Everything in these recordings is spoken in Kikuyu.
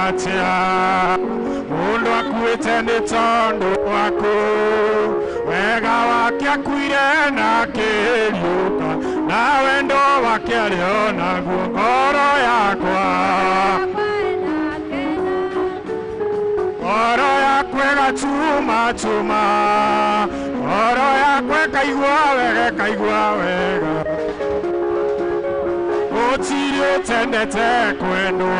Atia mundu akuite ni tondu waku wega wake akuire na akĩriũka na wendo wake arĩ o naguo ngoro yakwa ngoro yakwa ĩgacuma cuma ngoro yakwa ĩkaigua wega ĩkaigua wega gũtirĩ ũtendete kwendwo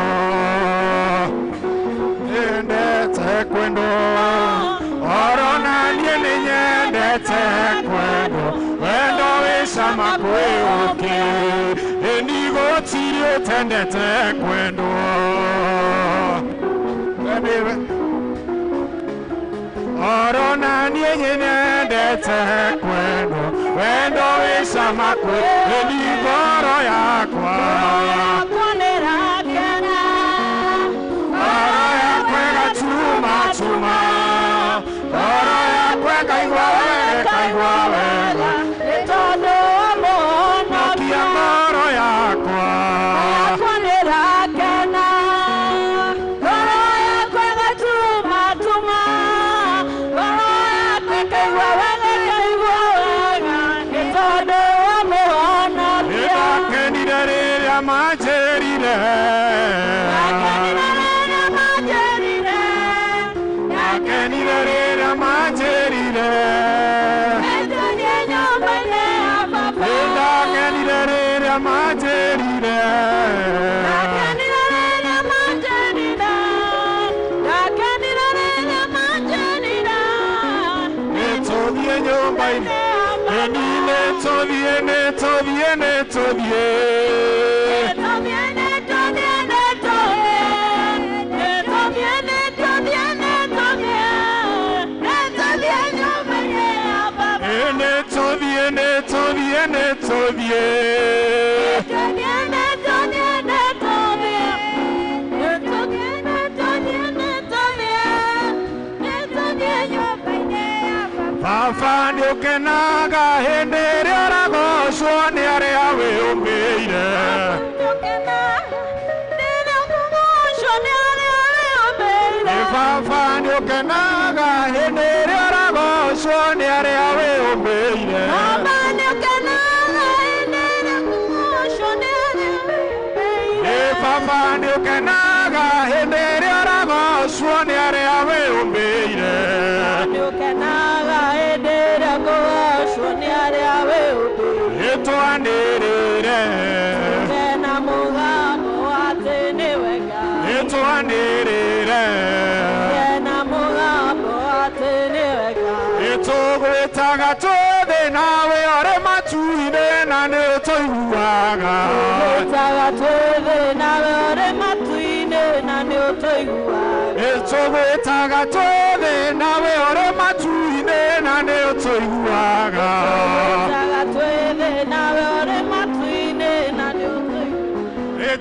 nyendete kwendwo oro na niĩ nĩ nyendete kwendwo wendo wĩ cama kwĩ ũkĩ ĩni gũtirĩ ũtendete kwendwo oro na niĩ nyendete kwendwo wendo wĩ cama kwĩ ĩni ngoro yakwa chuma chuma ngoro yakwa ĩkaigua wega ĩkaigua wega nĩ tondũ wa Mũhonokia ngoro yakwa nĩrakena ngoro yakwa ĩgacuma cuma ngoro yakwa ĩkaigua wega ĩkaigua wega nĩ tondũ wa Mũhonokia. Nĩndakenire rĩrĩa manjĩrire ndakenire rĩrĩa manjĩrire ndakenire rĩrĩa manjĩrire nĩtũthiĩ nyũmba-inĩ ĩni nĩtũthiĩ nĩtũthiĩ nĩtũthiĩ nĩtũthiĩ nĩtũthiĩ nĩtũthiĩ Baba nĩũkenaga hĩndĩ ĩrĩa ũragocwo nĩ arĩa wĩyũmbĩire Baba nĩũkenaga hĩndĩ ĩrĩa ũragocwo nĩ arĩa wĩyũmbĩire Baba nĩũkenaga hĩndĩ ĩrĩa ũragocwo nĩ arĩa wĩyũmbĩire nĩtwanĩrĩre nĩtwanĩrĩre nĩtũgwĩtaga twĩ nawe ũrĩ matu-inĩ na nĩũtũiguaga nĩtũgwĩtaga twĩ nawe ũrĩ matu-inĩ na nĩũtũiguaga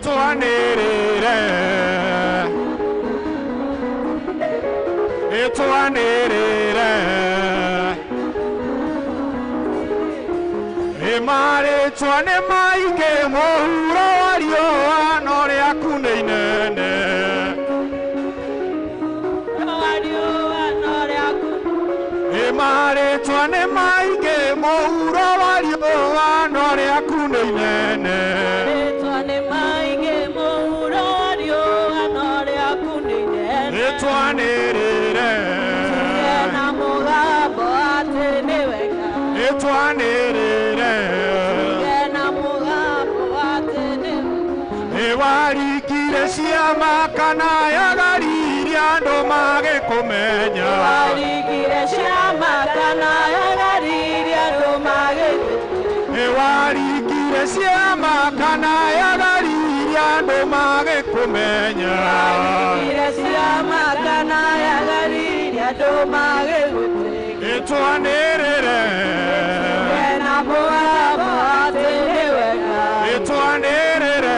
nĩtwanĩrĩre nĩtwanĩrĩre nĩmarĩtwa nĩ maingĩ mũhuro wa riũa no rĩaku nĩ inene nĩmarĩtwa nĩ maingĩ mũhuro wa riũa no rĩaku nĩ inene nĩtwanĩrĩre nĩtwanĩrĩre nĩwarikire ciama kana yagaririe andũ magĩkũmenya nĩwarikire ciama kana yagaririe andũ magĩkũmenya nĩtwanĩrĩre nĩtwanĩrĩre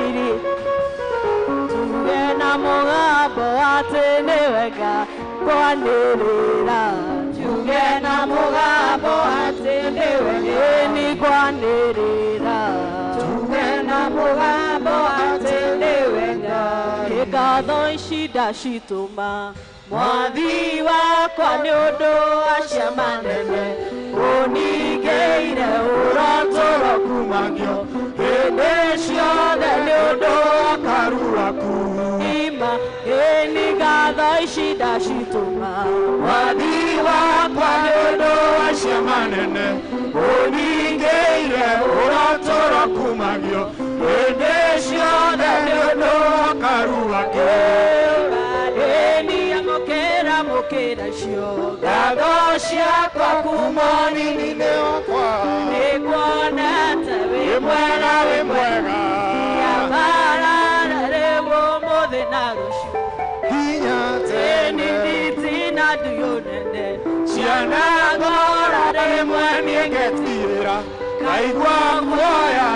Iri. mũgambo atĩ nĩ wega kwanĩrĩra njuge na mũgambo atĩ nĩ wega nĩ kwanĩrĩra njuge na mũgambo atĩ nĩ wega ngatho ici ndacitũma mwathi wakwa nĩ ũndũ wa ciama nene ũningĩire ũrotũro kumagio hĩndĩ ciothe nĩ ũndũ wa karuaku ima ĩni ngatho ici ndacitũma mwathi wakwa nĩ ũndũ wa ciama nene ũningĩire ũrotũro kumagio hĩndĩ ciothe nĩ ũndũ wa karuaku ĩni amũkĩra mũkĩra cio ngatho ciakwa kuma nini-inĩ wakwa nĩkuonete wĩ wĩ mwega wĩ mwega Ngiabarara rĩu ũmũthĩ na rũciũ nginya Ĩni tene nditi na nduyũ nene ciana ngora rĩmwe niĩ ngetigĩra ngaigua guoya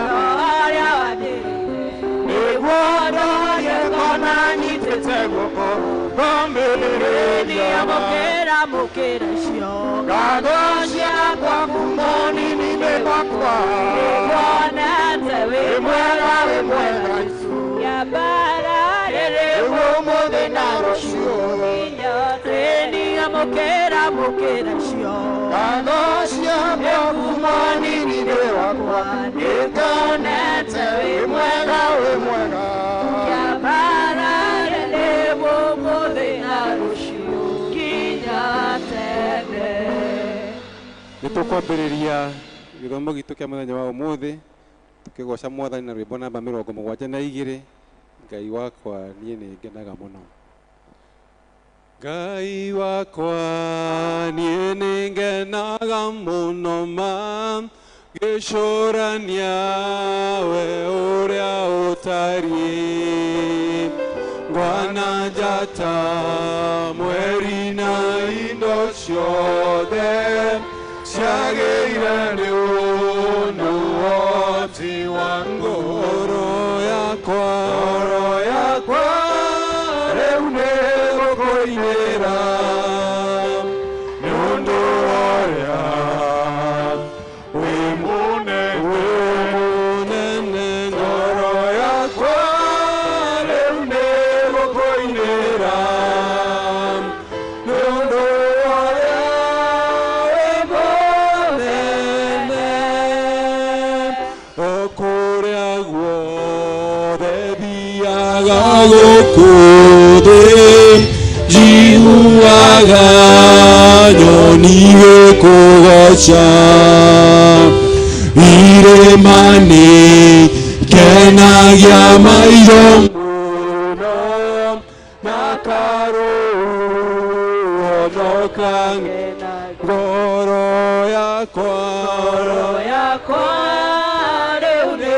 arĩa wanjĩrĩire nĩguo ndorie ngona nyitĩte guoko ngomĩrĩria amũkĩra mũkĩra cio ngatho ciakwa kuma nini-inĩ wakwa nĩkuonete wĩ wĩ mwega wĩ mwega Ngiabarara rĩu rĩu ũmũthĩ na rũciũ nginya tene amũkĩra mũkĩra cio ngatho ciakwa kuma nini-inĩ wakwa nĩkuonete wĩ mwega wĩ mwega Ngiabarara rĩu ũmũthĩ na rũciũ nginya tene. Nĩ tũkwambĩrĩria gĩthomo gitũ kĩa mũthenya wa ũmũthĩ tũkĩgoca mwathani na rwĩmbo namba 72 Ngai wakwa niĩ nĩ ngenaga mũno. Ngai wakwa niĩ nĩ ngenaga mũno ma ngĩcũrania we ũrĩa ũtariĩ ngwana njata mweri na indo ciothe ciagĩire nĩ ũndũ woti wa ngoro yakwa ngoro yakwa rĩu nĩ gũkũinĩra nĩ ũndũ ũrĩa wĩ mũnene ngoro yakwa rĩu nĩ gũkũinĩra nĩ ũndũ ũrĩa wĩ mũnene o kũrĩa guothe thiaga gũkũ thĩ njiguaga nyoni gĩkũgoca irĩma-inĩ kenagia maitho mũno na karũhonoka ngoro yakwa Ngoro yakwa rĩu nĩ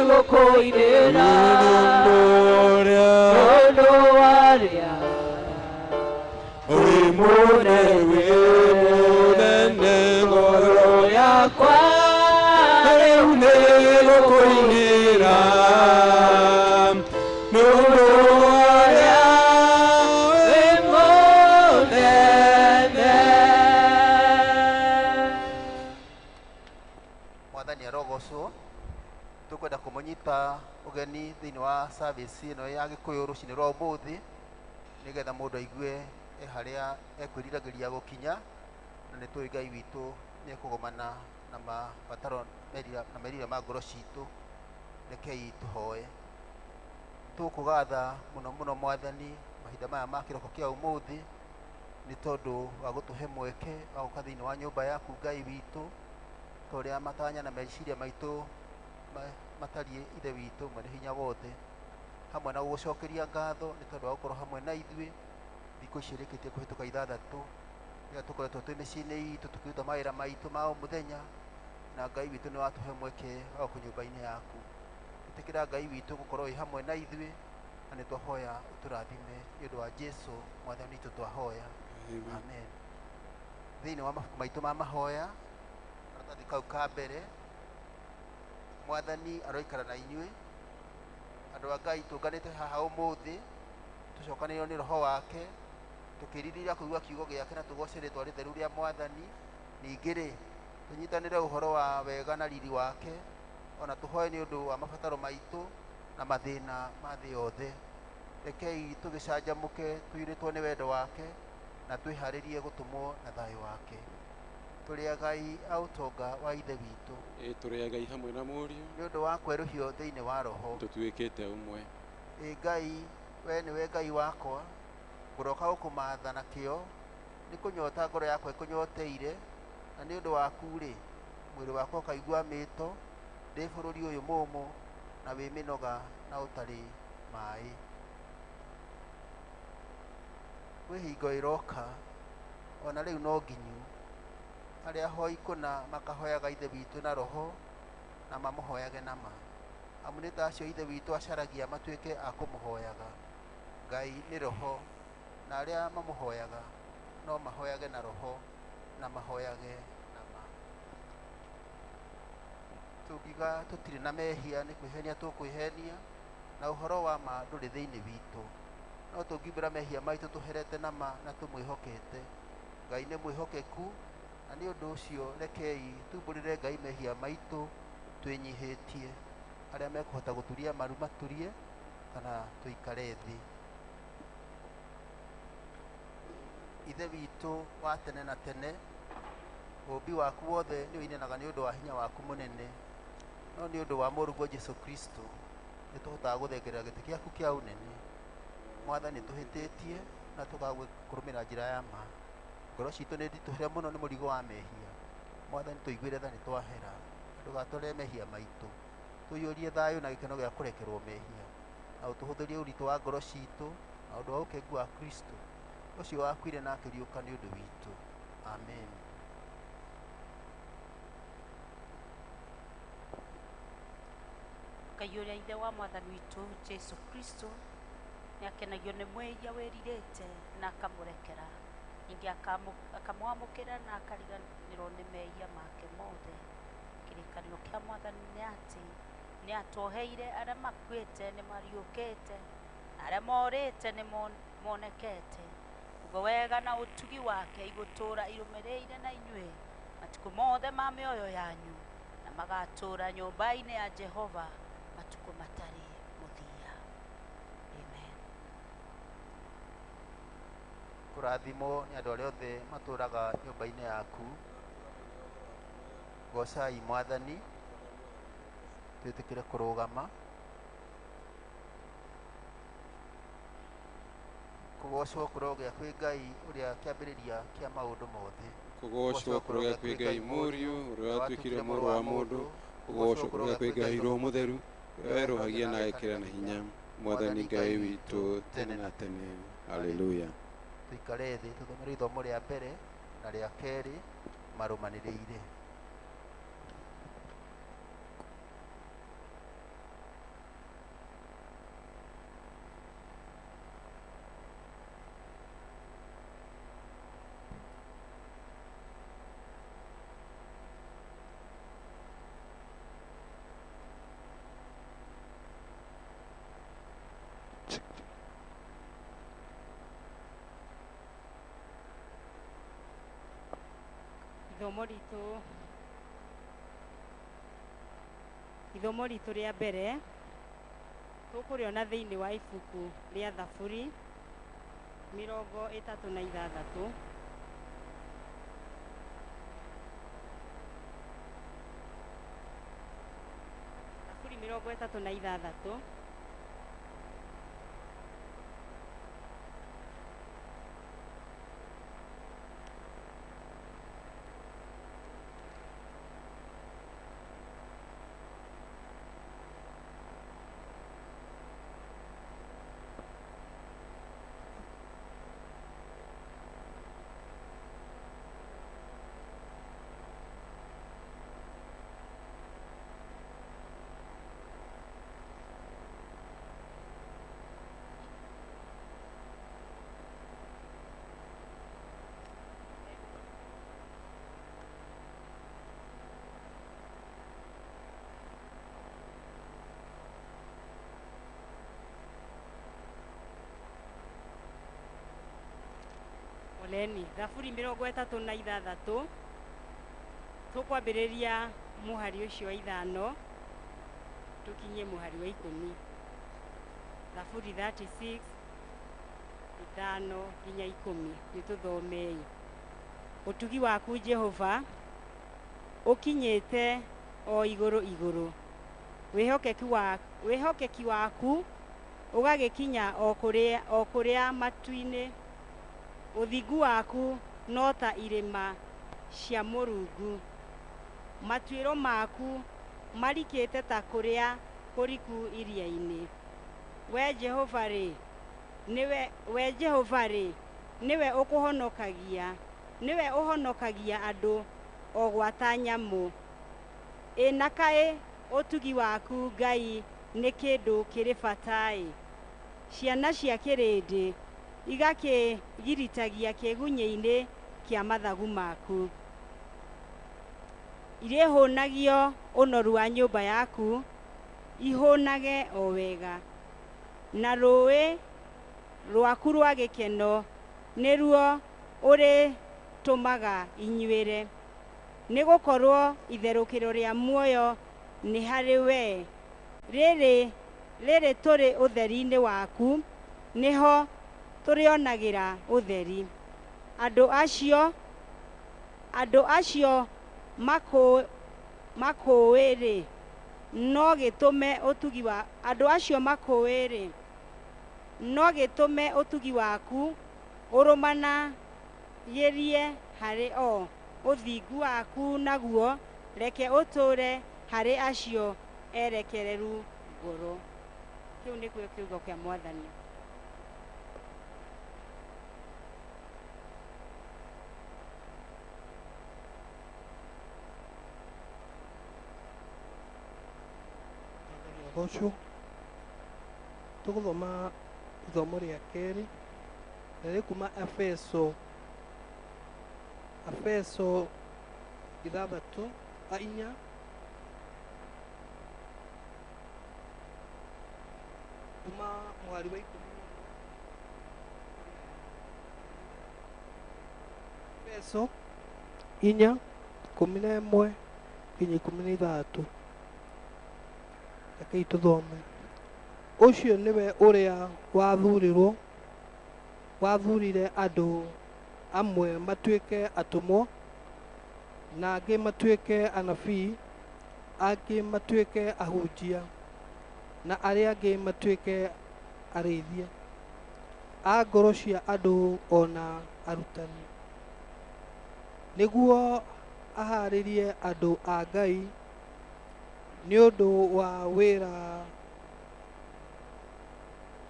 gũkũinĩra ũrĩa ũndũ warĩa wĩ mũnene ngoro yakwa rĩu nĩ gũkũinĩra nĩ ũndũ ũrĩa wĩ mũnene. Mwathani arogocwo tukwenda kumunyita ugeni thiini wa service ino ya Gikuyu rucini rwa umuthi nigetha mundu aigue e haria ekwiriragiria gukinya na nĩ tũĩ Ngai witũ nĩ ekũgomana na mabataro na merira ma ngoro citũ. Rekei tũhoe. Tũkũgatha mũno mũno Mwathani mahinda maya ma kĩroko kĩa ũmũthĩ nĩ tondũ wa gũtũhe mweke wa gũka thĩinĩ wa nyũmba yaku Ngai witũ ta ũrĩa matanya na meciria maitũ matariĩ Ithe witũ mwene hinya wothe, hamwe na gũgũcokeria ngatho nĩ tondũ wa gũkorwo hamwe na ithuĩ thikũ ici rĩkĩtie kũhĩtũka ithathatũ rĩrĩa tũkoretwo twĩ mĩciĩ-inĩ itũ tũkĩruta mawĩra maitũ ma o mũthenya, na Ngai witũ nĩ watũhe mweke wa gũka nyũmba-inĩ yaku. Ĩtĩkĩra Ngai witũ gũkorwo wĩ hamwe na ithuĩ na nĩ twahoya ũtũrathime nĩ ũndũ wa Jesu Mwathani witũ twahoya, amen. Thĩinĩ wa mabuku maitũ ma mahoya karatathi kau ka mbere, Mwathani aroikara na inyuĩ. Andũ a Ngai tũnganĩte haha ũmũthĩ Tũcokanĩrĩrio nĩ roho wake tũkĩrirĩria kũigua kiugo gĩake na tũgoce rĩtwa rĩtheru rĩa Mwathani. Ningĩ rĩ, tũnyitanĩre ũhoro wa wega na riri wake, ona tũhoe nĩ ũndũ wa mabataro maitũ na mathĩna ma thĩ yothe. Rekei tũgĩcanjamũke tũiyũrĩtwo nĩ wendo wake na twĩharĩrie gũtũmwo na thayũ wake. Tũrĩ agai a ũtonga wa Ithe witũ. Ĩ tũrĩ agai hamwe na Mũriũ, nĩ ũndũ wa kwerũhio thĩinĩ wa roho. Tũtuĩkĩte ũmwe. Ĩ Ngai, we nĩwe Ngai wakwa, ngũroka gũkũmatha na kĩo, nĩ kũnyota ngoro yakwa ĩkũnyoteire, na nĩ ũndũ waku rĩ, mwĩrĩ wakwa ũkaigua mĩto, ndĩ bũrũri ũyũ mũũmũ na wĩ mĩnoga na ũtarĩ maĩ. Kwĩ hingo ĩroka, ona rĩu no nginyu, arĩa ahoi kũna makahoyaga Ithe witũ na roho na mamũhoyage na ma. Amu nĩ ta acio Ithe witũ acaragia matuĩke a kũmũhoyaga. Ngai nĩ roho, na arĩa mamũhoyaga no mahoyage na roho na mahoyage na ma. Tũngiuga tũtirĩ na mehia nĩ kwĩhenia tũkwĩhenia, na ũhoro wa ma ndũrĩ thĩinĩ witũ. No tũngiumbũra mehia maitũ tũherete na ma na tũmwĩhokete. Ngai nĩ mwĩhokeku, na nĩ ũndũ ũcio rekei tumbũrĩre Ngai mehia maitũ twĩnyihĩtie. Arĩa mekũhota gũturia maru maturie, kana tũikare thĩ. Ithe witũ wa tene na tene, ũũmbi waku wothe nĩ ũinanaga nĩ ũndũ wa hinya waku mũnene, no nĩ ũndũ wa Mũrũguo Jesũ Kristo nĩ tũhotaga gũthengerera gĩtĩ gĩaku kĩa ũnene. Mwathani, tũhĩtĩtie na tũkaga kũrũmĩrĩra njĩra ya ma. Ngoro citũ nĩ nditũhĩre mũno nĩ mũrigo wa mehia. Mwathani, tũiguĩre tha nĩ twahera, ndũgatũrere mehia maitũ. Tũiyũrie thayũ na gĩkeno gĩa kũrekerwo mehia, na ũtũhũthĩrie ũritũ wa ngoro citũ na ũndũ wa ũkengu wa Kristo ũcio wakuire na akĩriũka nĩ ũndũ witũ. Amen. Ngai ũrĩa Ithe wa Mwathani witũ Jesu Kristo nĩ akenagio nĩ mwĩhia wĩrirĩte na akamũrekera, ningĩ akamwamũkĩra na akariganĩrwo nĩ mehia make mothe. Kĩrĩkanĩro kĩa Mwathani nĩ atĩ nĩ atuoheire arĩa makuĩte nĩ mariũkĩte, na arĩa morĩte nĩ monekete. Ũguo wega na ũtugi wake igũtũũra irũmĩrĩire na inyuĩ matukũ mothe ma mĩoyo yanyu, na magatũũra nyũmba-inĩ ya Jehova matukũ matarĩ mũthia. Amen. Kũrathimwo nĩ andũ arĩa othe matũũraga nyũmba-inĩ yaku. Goocai Mwathani. Twĩtĩkĩre kũrũgama. Kũgoocwo kũrogĩa kwĩ Ngai ũrĩa kĩambĩrĩria kĩa maũndũ mothe. Kũgoocwo kũrogĩa kwĩ Ngai Mũriũ ũrĩa watuĩkire mũrũ wa mũndũ. Kũgoocwo kũrogĩa kwĩ Ngai Roho Mũtheru ũrĩa werũhagia na agekĩra na hinya. Mwathani Ngai witũ tene na tene. Haleluya. Tũikare thĩ tũthomere ithomo rĩa mbere na rĩa kerĩ marũmanĩrĩire. Ithomo ritũ rĩa mbere tũkũrĩona thĩinĩ wa ibuku rĩa Thaburi 36. Thaburi 36. Poleni. Thaburi 36 tũkwambĩrĩria mũhari ũcio wa 5 tũkinye mũhari wa 10. Thaburi 36 5 nginya 10 nĩtũthomei. Ũtugi waku Jehova ũkinyĩte o igũrũ igũrũ, wĩhokeki waku ũgagĩkinya o kũrĩa matu-inĩ. Ũthingu waku no ta irĩma cia Mũrungu, matuĩro maku marikĩte ta kũrĩa kũriku iria-inĩ. We Jehova-rĩ, nĩwe ũkũhonokagia, nĩwe ũhonokagia andũ o gwata nyamũ. Ĩ na kaĩ ũtugi waku Ngai nĩ kĩndũ kĩrĩ bata-ĩ! Ciana cia kĩrĩndĩ igakĩgiritagia kĩgunyĩ-inĩ kĩa mathagu maku. Irĩhũnagio ũnoru wa nyũmba yaku, ihũnage o wega, na rũũĩ rwaku rwa gĩkeno nĩruo ũrĩtũmaga inyuĩre. Nĩgũkorwo itherũkĩro rĩa muoyo nĩ harĩ wee, rĩrĩ tũrĩ ũtheri-inĩ waku, nĩho tũrĩonagĩra ũtheri. Andũ acio makũũĩ-rĩ, no gĩtũme ũtugi wa andũ acio makũũĩ-rĩ, no gĩtũme ũtugi waku ũrũmanagĩrie harĩ o, ũthingu waku naguo reke ũtũũre harĩ acio erekereru ngoro. Kĩu nĩkĩo kiugo kĩa Mwathani. Ũcio tũgũthoma ithomo rĩa kerĩ na rĩ kuma Efeso 6 4 kuma mũhari wa 10. Efeso 4 11 nginya 16. Rekei tũthome. Ũcio nĩwe ũrĩa wathurire andũ amwe matuĩke atũmwo, na angĩ matuĩke anabii, angĩ matuĩke ahunjia, na arĩa angĩ matuĩke arĩithia a ngoro cia andũ ona arutani, nĩguo aharĩrie andũ a Ngai nĩ ũndũ wa wĩra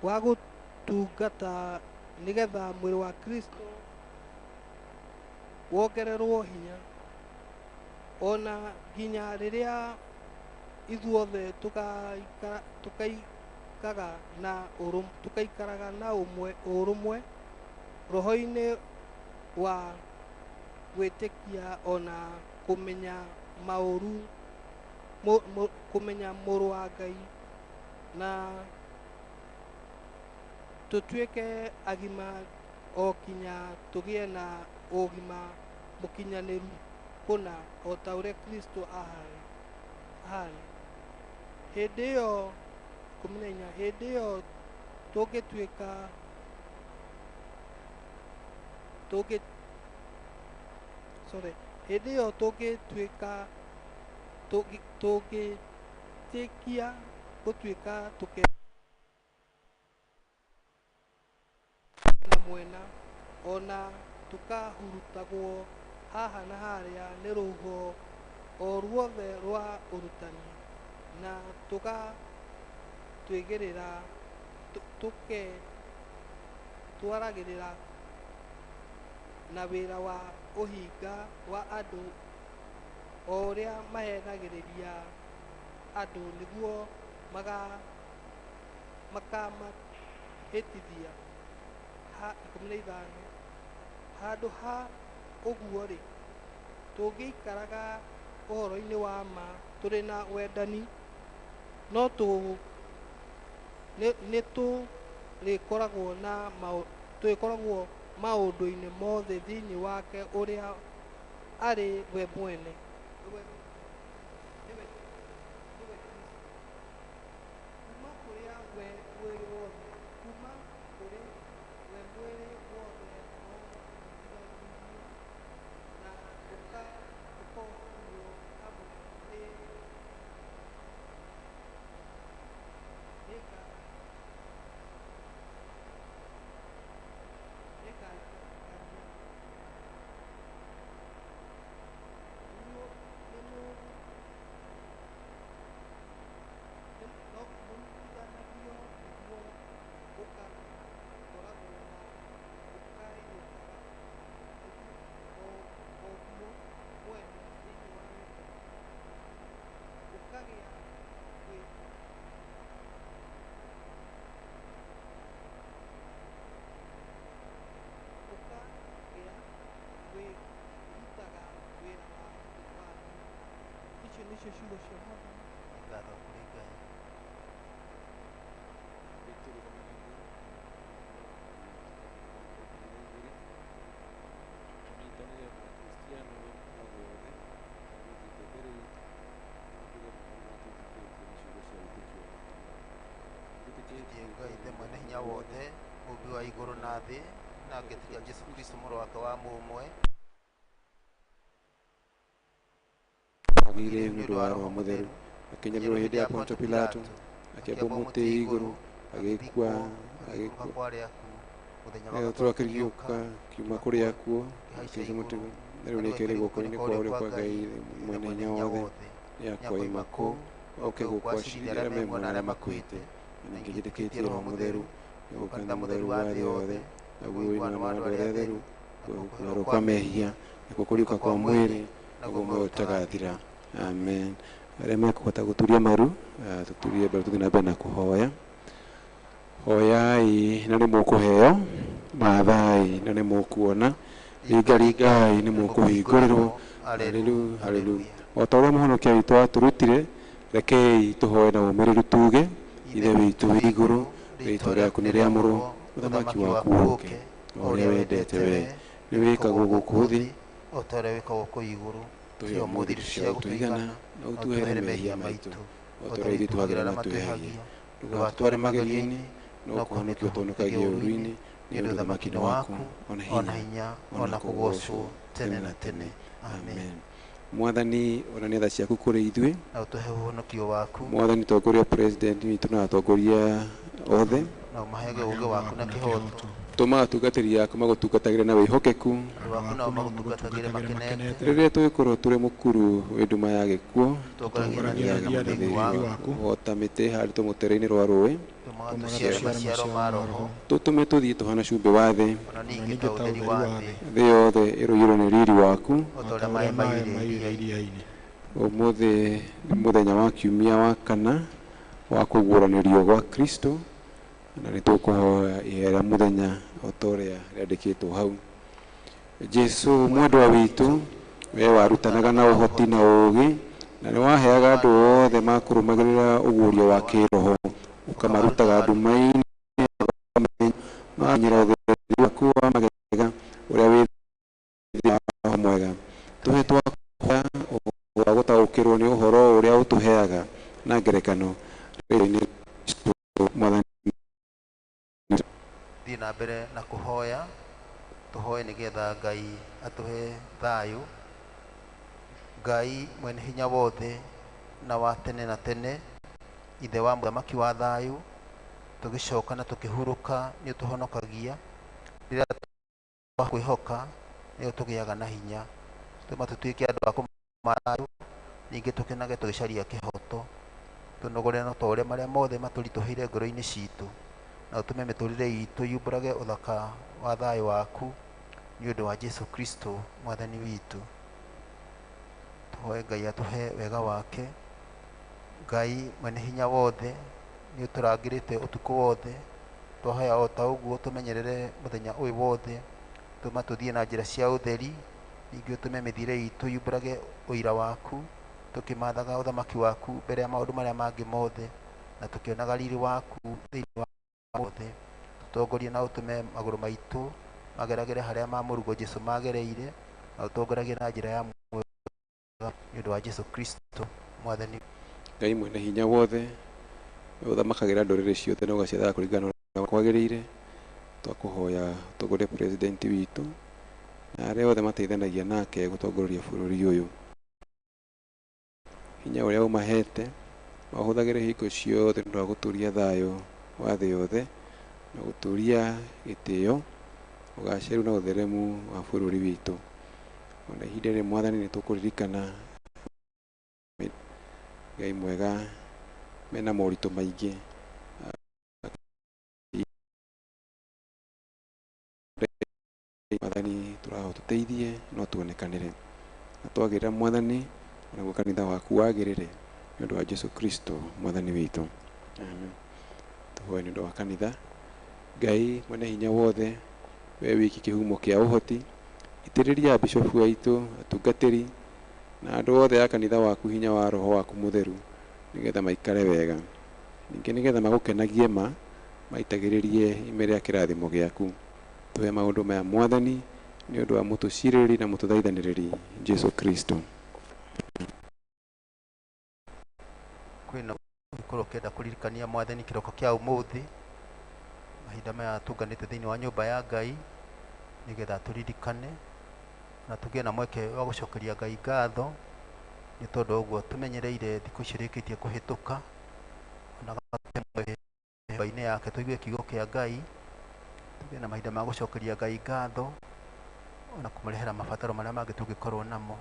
wa gũtungata, nĩgetha mwĩrĩ wa Kristo wongererwo hinya, ona nginya rĩrĩa ithuothe tũkaikaraga na ũrũmwe roho-inĩ wa gwĩtĩkia ona kũmenya mũrũ wa Ngai, na tũtuĩke agima o kinya tũgĩe na ũgima mũkinyanĩru kũna o ta ũrĩa Kristo ahana. Hĩndĩ ĩyo 14, hĩndĩ ĩyo tũngĩtĩkia gũtuĩka tũke na mwena, ona tũkahurutagwo haha na harĩa nĩ rũhuho o ruothe rwa ũrutani, na tũgatwĩgĩrĩra tũketwaragĩrĩra na wĩra wa ũhinga wa andũ o ũrĩa mahenagĩrĩria andũ nĩguo makamahĩtithia. 15, handũ ha ũguo-rĩ, tũngĩikaraga ũhoro-inĩ wa ma tũrĩ na wendani, no nĩ tũrĩkoragwo Maũndũ-inĩ mothe thĩinĩ wake ũrĩa arĩ we mwene nĩwe nĩwe Kristo. Kuma kũrĩa we mwĩrĩ wothe kuma kũrĩ we mwĩrĩ wothe ũnyitithanĩirio na ũkohwo hamwe nĩ nĩka nĩkangania no mũnyitithanagio nĩguo ũgakoragwo na ũkaiyũkaga oguo mwene thĩinĩ wa wendo, ũkagĩa ũkagĩa kwĩrutaga wĩra waguo. Icio nĩcio ciugo cia Mwathani. Nĩ ngatho kũrĩ Ngai. Tũnyitanĩre na Akristiano a guothe arĩa mathiĩte mbere itũ na tuge maũndũ marĩa twĩtĩkĩtie na ciugo cia wĩtĩkio witũ. Nĩtĩkĩtie Ngai Ithe mwene hinya wothe, mũmbi wa igũrũ na thĩ, na ngetĩkia Jesũ Kristo mũrũ wake wa mũmwe, Agĩire nĩ ũndũ wa Roho Mũtheru, akĩnyarirwo hĩndĩ ya Pontio Pilato, akĩambwo mũtĩ igũrũ, agĩkua, agĩikũrũka agĩkua kwa arĩa akuũ, mũthenya wa Nĩgetha gatatũ tũrakĩriũka kiuma kũrĩ akuũ, akĩhaica mũtĩ na rĩu nĩaikaire guoko-inĩ kwa ũrĩo kwa Ngai mwene hinya wothe, nĩakoima kũu oke gũkũ acirithie arĩa me muoyo na arĩa makuĩte. Na ningĩ njĩtĩkĩtie Roho Mũtheru, nĩguo kanitha mũtheru wa thĩ yothe, naguo ũiguano wa andũ arĩa atheru, nakuo kũherwo kwa mehia, nakuo kũriũka kwa mwĩrĩ, naguo muoyo ũtagathira. Amen. Arĩa mekũhota gũturia maru, tũturie mbere tũthiĩ na mbere na kũhoya. Hoyai na nĩ mũkũheo, mathai na nĩ mũkuona, ringaringai nĩ mũkũhingũrĩrwo. Haleluya, haleluya. O ta ũrĩa mũhonokia witũ atũrutire, rekei tũhoe na ũmĩrĩru tuge, Ithe witũ wĩ igũrũ, rĩĩtwa rĩaku nĩ rĩamũrwo, ũthamaki waku ũũke, o ũrĩa wendete we nĩ wĩkagwo gũkũ thĩ o ta ũrĩa wĩkagwo kũu igũrũ. Tũhe ũmũthĩ irio cia gũtũigana, na ũtuohere mehia maitũ, o ta ũrĩa ithuĩ tuohagĩra arĩa matwĩhagia. Ndũgatũtware magerio-inĩ, no kũhonokia ũtũhonokagie ũũru-inĩ, nĩ ũndũ ũthamaki nĩ waku, ona ona hinya, hinya, ona ona kũgoocwo kũgoocwo tene na tene. Amen. Amen. Mwathani, onania tha ciaku kũrĩ ithuĩ. Na ũtũhe ũhonokio waku. Mwathani, tongoria president witũ na atongoria othe. Na ũmahege ũũgĩ waku na kĩhooto. Tũma atungatĩri aku magũtungatagĩre na wĩhokeku. Andũ aku nao magũtungatagĩre makenete. Rĩrĩa tũgĩkorwo tũrĩ mũkuru wĩ nduma ya gĩkuũ, Tũtongoragie na tũthiaga thiaga mũtheri mũtheri waku. o ta mĩtĩ ĩhandĩtwo mũtere-inĩ rwa rũĩ. Tũmaga tũciare maciaro ma Roho. Tũtũme tũthiĩ tũhana cumbĩ wa thĩ. Ona ningĩ ta ũtheri wa thĩ. Thĩ yothe ĩrũiyũrwo nĩ riri waku. O ta ũrĩa maĩ maiyũire iria-inĩ. Ũmũthĩ nĩ mũthenya wa kiumia wa kana wa kũguũranĩrio gwa Kristo, na nĩ tũkũhoya ihera mũthenya o ta ũrĩa rĩandĩkĩtwo hau. Jesũ mwendwa witũ, we warutanaga na ũhoti na ũũgĩ, na nĩ waheaga andũ othe makũrũmagĩrĩra ũguũrio wa kĩroho, ũkamarutaga nduma-inĩ magakinyĩra ũtheri waku wa magega ũrĩa wĩ thĩinĩ wa Roho mwega. Tũhe twakũhoya ũhoro wa gũtaũkĩrwo nĩ ũhoro ũrĩa ũtũheaga na ngerekano rĩĩtwa-inĩ rĩa Kristo Mwathani. Thiĩ na mbere na kũhoya, tũhoe nĩgetha Ngai atũhe thayũ. Ngai mwene hinya wothe na wa tene na tene, Ithe wa mũthamaki wa thayũ, tũgĩcoka na tũkĩhurũka nĩ ũtũhonokagia. Rĩrĩa twakwĩhoka nĩ ũtũgĩaga na hinya. Tũma tũtuĩke andũ a kũmatha thayũ, ningĩ tũkenage tũgĩcaria kĩhoto. Tũnogore no ta ũrĩa marĩa mothe matũritũhĩire ngoro-inĩ citũ, na ũtũme mĩtũrĩre itũ yumbũrage ũthaka wa thayũ waku, nĩ ũndũ wa Jesũ Kristo Mwathani witũ. Tũhoe Ngai atũhe wega wake. Ngai mwene hinya wothe, nĩ ũtũrangĩrĩte ũtukũ wothe. Twahoya o ta ũguo tũmenyerere mũthenya ũyũ wothe, tũma tũthiĩ na njĩra cia ũtheri, ningĩ ũtũme mĩthiĩre itũ yumbũrage ũira waku, tũkĩmathaga ũthamaki waku mbere ya maũndũ marĩa mangĩ mothe, na tũkĩonaga riri waku thĩinĩ wa mothe. Tũtongorie na ũtũme magũrũ maitũ Mageragĩre harĩa mamũrugo Jesu magereire, na ũtongoragie na njĩra ya muoyo nĩ ũndũ wa Jesu Kristo Mwathani. Ngai mwene hinya wothe, we ũthamakagĩra ndũrĩrĩ ciothe na ũgaciathaga kũringana na ũrĩa kwagĩrĩire, twakũhoya ũtongorie president witũ na arĩa othe mateithanagia nake gũtongoria bũrũri ũyũ. Hinya ũrĩa ũmahete mahũthagĩre hingo ciothe nĩ ũndũ wa gũtũria thayũ wa thĩ yothe na gũtũria gĩtĩo, ũgacĩru na ũtheremu wa bũrũri witũ. Ona ihinda rĩrĩ Mwathani nĩ tũkũririkana Ngai mwega mena moritũ maingĩ. Mwathani tũrahoya ũtũteithie no tuonekanĩre na twagĩrĩra Mwathani onaguo kanitha waku wagĩrĩre nĩ ũndũ wa Jesu Kristo Mwathani witũ. Amen. Tũhoe nĩ ũndũ wa kanitha. Ngai mwene hinya wothe, we wiki kĩhumo kĩa ũhoti, itĩrĩria bishofu aitũ, atungatĩri na andũ othe a kanitha waku hinya wa roho waku mũtheru nĩgetha maikare wega, ningĩ nĩgetha magũkenagie ma maitagĩrĩrie ime rĩa kĩrathimo gĩaku. Tũhe maũndũ maya Mwathani nĩ ũndũ wa mũtũcirĩrĩri na mũtũthaithanĩrĩri Jesu Kristo. Kwĩna ũngĩkorwo ũkĩenda kũririkania Mwathani kĩroko kĩa ũmũthĩ, mahinda maya tũnganĩte thĩinĩ wa nyũmba ya Ngai nĩgetha tũririkane na tũgĩe na mweke wa gũcokeria Ngai ngatho nĩ tondũ ũguo tũmenyereire thikũ ici irĩkĩtie kũhĩtũka, ona nyũmba-inĩ yake tũigue kiugo kĩa Ngai, tũgĩe na mahinda ma gũcokeria Ngai ngatho ona kũmũrehera mabataro marĩa mangĩ tũngĩkorwo namo.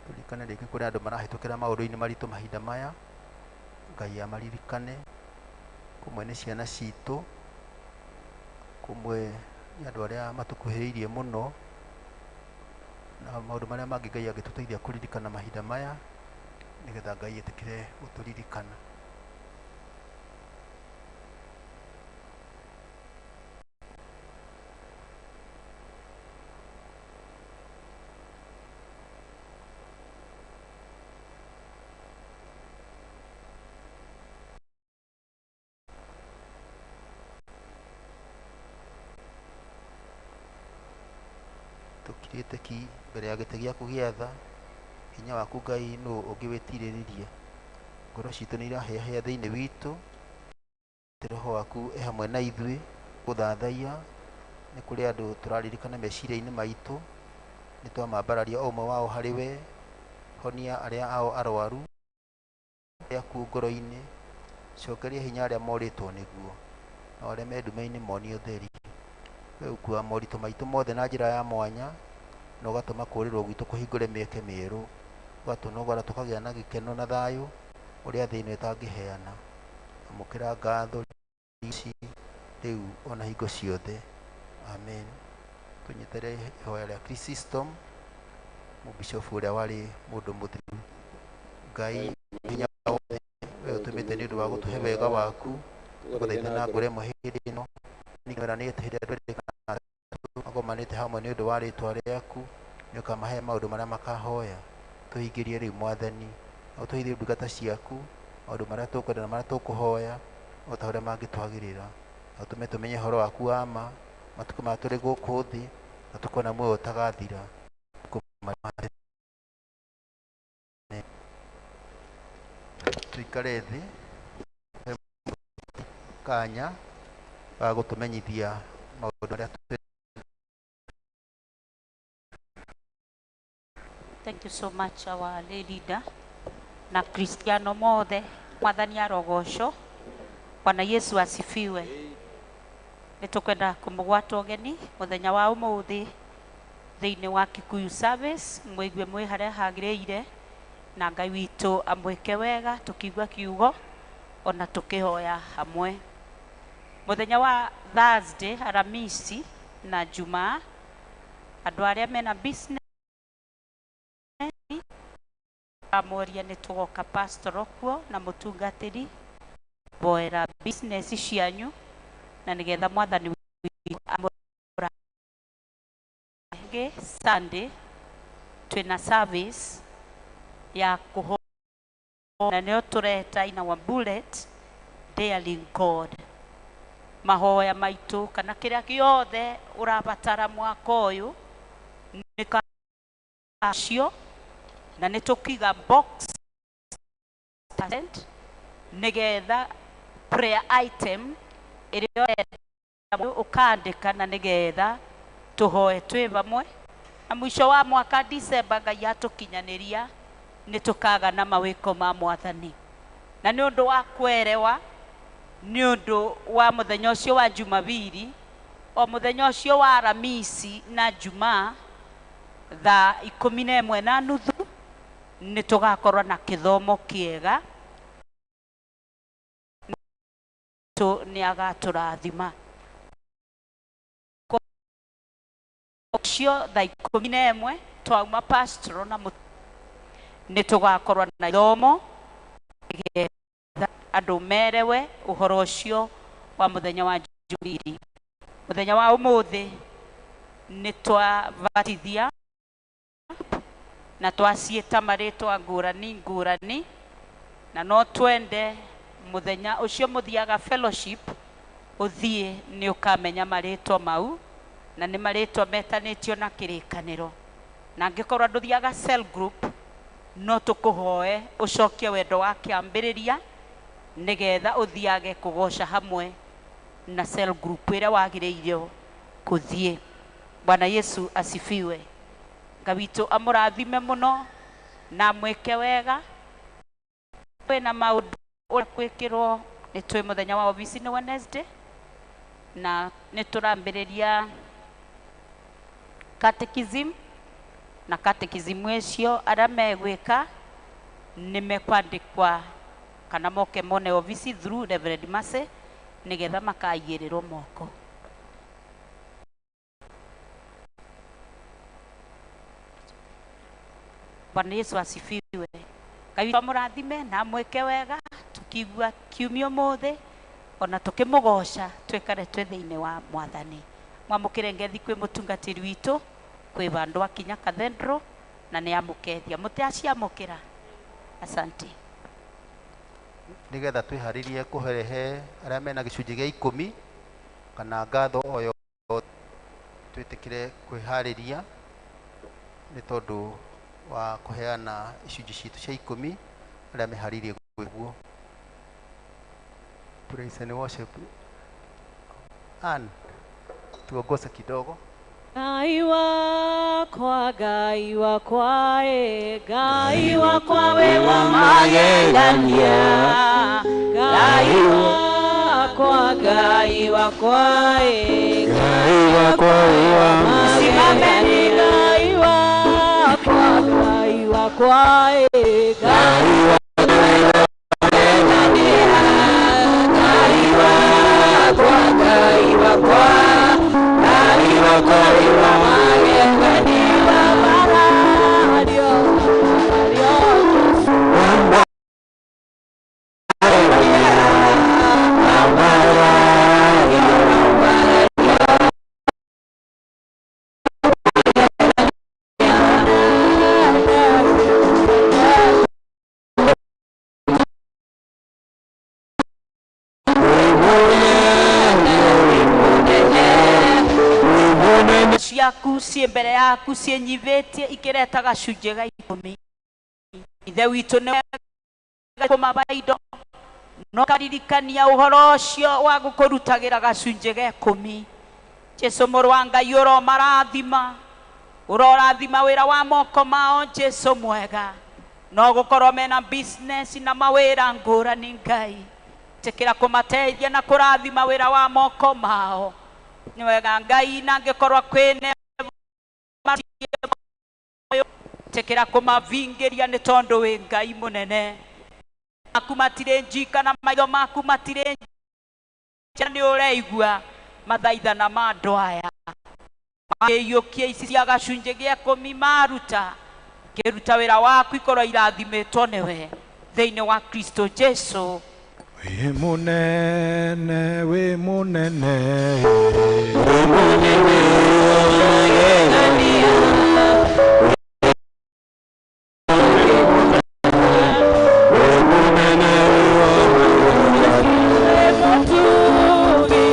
Tũririkane rĩngĩ kũrĩ andũ marahĩtũkĩra maũndũ-inĩ maritũ mahinda maya, Ngai amaririkane. Kũmwe nĩ ciana citũ, kũmwe nĩ andũ arĩa matũkuhĩrĩirie mũno, na maũndũ marĩa mangĩ Ngai angĩtũteithia kũririkana mahinda maya nĩgetha Ngai etĩkĩre gũtũririkana. Tũkirĩte ki mbere ya gĩtĩ gĩaku gĩa tha, hinya waku Ngai nũ ũngĩwĩtirĩrĩria. Ngoro citũ nĩ irahĩahĩa thĩinĩ witũ, roho waku e hamwe na ithuĩ gũthathaiya. Nĩ kũrĩ andũ tũraririkana meciria-inĩ maitũ, nĩ twamambararia o ũmwe wao harĩ we. Honia arĩa ao arwaru rĩaku ngoro-inĩ, cokeria hinya arĩa morĩtwo nĩguo, na arĩa me nduma-inĩ monie ũtheri. We ũkuaga moritũ maitũ mothe na njĩra ya mwanya, na ũgatũma kũũrĩrwo gwitũ kũhingũre mĩeke mĩerũ, ũgatũnogora tũkagĩa na gĩkeno na thayũ ũrĩa thĩ ĩno ĩtangĩheana. Amũkĩra ngatho ici rĩu ona hingo ciothe. Amen. Tũnyitĩre ihoya rĩa Chrysostom, mũbishofu ũrĩa warĩ mũndũ mũtheru. Ngai hinya wothe, we ũtũmĩte nĩ ũndũ wa gũtũhe wega waku, tũgũthaitha na ngoro ĩmwe hĩndĩ ĩno, nĩweranĩte hĩndĩ ĩrĩa twerĩkana magomanĩte hamwe nĩ ũndũ wa rĩtwa rĩaku, nĩ ũkamahe maũndũ marĩa makahoya. Tũhingĩrie rĩu Mwathani, na ũtũhithie ndungata ciaku maũndũ marĩa tũkwenda na marĩa tũkũhoya o ta ũrĩa mangĩtwagĩrĩra, na ũtũme tũmenye ũhoro waku wa ma matukũ maya tũrĩ gũkũ thĩ, na tũkona muoyo ũtagathira. Tũikare thĩ kanya ga gũtũmenyithia maũndũ marĩa tũ Thank you so much our lay leader na Cristiano mothe Mwathani arogocwo. Bwana Yesu asifiwe. Nĩ tũkwenda kũmũgwata ũgeni mũthenya wa ũmũthĩ thĩinĩ wa Kikuyu service, mwĩigue mwĩ harĩa hagĩrĩire, na Ngai witũ amwĩke wega tũkĩigua kiugo ona tũkĩhoya hamwe. Mũthenya wa Thursday, Aramisi na Jumaa, andũ arĩa mena business amoria nĩ tũgoka pastor kuo na mũtungatĩri boera business cianyu na nĩgetha Mwathani witũ amũrathime. Sunday twĩna service ya kũhoya na nĩyo tũreta in our bullet daring God. Mahoya maitũ kana kĩrĩa gĩothe ũrabatara mwaka ũyũ nĩ kacio na nĩ tũkiga box percent nĩgetha prayer item ĩrĩa ũrenda ũkandĩka na nĩgetha tũhoe twĩ vamwe na mũico wa mwaka December Ngai atũkinyanĩria nĩ tũkaga na mawĩko ma mwathani na nĩ ũndũ wa kwerewa nĩ ũndũ wa mũthenya ũcio wa Jumapili o mũthenya ũcio wa Aramisi na Jumaa thaa 11:30 nĩ tũgakorwo na kĩthomo kĩega tũ nĩ agatũrathima ũcio thaa 11 twauma pastoral na nĩ tũgakorwo na ithomo nĩgetha andũ merewe ũhoro ũcio wa mũthenya wa Jumapili. Mũthenya wa ũmũthĩ nĩ twabatithia na twaciĩta marĩtwa ngũrani ngũrani na no twende mũthenya ũcio mũthiaga fellowship ũthiĩ nĩ ũkamenya marĩtwa mau na nĩ marĩtwa metanĩtio na kĩrĩkanĩro na angĩkorwo ndũthiaga cell group no tũkũhoe ũcokie wendo wa kĩambĩrĩria nĩgetha ũthiage kũgoca hamwe na cell group ĩrĩa wagĩrĩirwo kũthiĩ. Bwana Yesu asifiwe. Ngai witũ amũrathime mũno na amwĩke wega. Kwĩna maũndũ ũrĩa kwĩkĩrwo nĩ twĩ mũthenya wa obici nĩ Wednesday na nĩ tũrambĩrĩria catechism na catechism icio arĩa megwĩka nĩ mekwandĩkwa kana moke mone obici through Reverend Mercy nĩgetha makaigĩrĩrwo moko. Bwana Yesu asifiwe. Ngai witũ amũrathime na amwĩke wega tukigua kiumia ũmũthĩ ona tukĩmũgoca twĩkare twĩ thĩinĩ wa mwathani. Mwamũkĩre ngethi kwĩ mũtungatĩri witũ kwĩ vandũ akinya cathedral na nĩ amũkethia mũtĩ aciamũkĩra. Asante. Nĩgetha twĩharĩrie kũrehe arĩa mena gĩcunjĩ gĩa 10 kana ngatho o yothe twĩtĩkĩre kwĩharĩria nĩ tondũ wa kũheana icunjĩ citũ cia 10 arĩa meharĩirie gwĩguo. Praise and worship. Ann, tuongoze kidogo. Ngai wakwa, Ngai wakwa, e Ngai wakwa we wa magegania. Ngai wakwa, Ngai wakwa, e Ngai wakwa we wa magegania. Ngai wakwa, Ngai wakwa, e Ngai Ngai wakwa, Ngai wakwa, Ngai wakwa we wa magegania. Marario, marario. Ciaku ciĩ mbere yaku ciĩnyivĩtie ikĩreta gacunjĩ ga 10. Ithe witũ nĩ kũmaba indo no karirikania ũhoro ũcio wa gũkũrutagĩra gacunjĩ ga 10. Jesu mũrũ wa Ngai ũromarathima ũrorathima wĩra wa moko mao Jesu mwega no gũkorwo mena business na mawĩra ngũrani Ngai tĩkĩra kũmateithia na kũrathima wĩra wa moko mao nĩ wega Ngai na angĩkorwo kwĩna tĩkĩra kũmavingĩria nĩ tondũ wĩ Ngai mũnene maku matirĩ njika na maitho maku matirĩ nja nĩ ũraigua mathaithana ma andũ aya makĩiyũkia ici cia gacunjĩ gĩa 10 maruta kĩruta wĩra waku ikorwo irathimĩtwo nĩwe thĩinĩ wa Kristo Jesu. Wĩ mũnene, wĩ mũnene, wĩ mũnene wa magegania. Wĩ mũnene wa magegania. Wĩ mũtugi,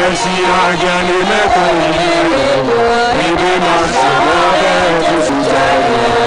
Meciragia nĩ mekũrirwo hĩndĩ macio mothe tũcunjagia.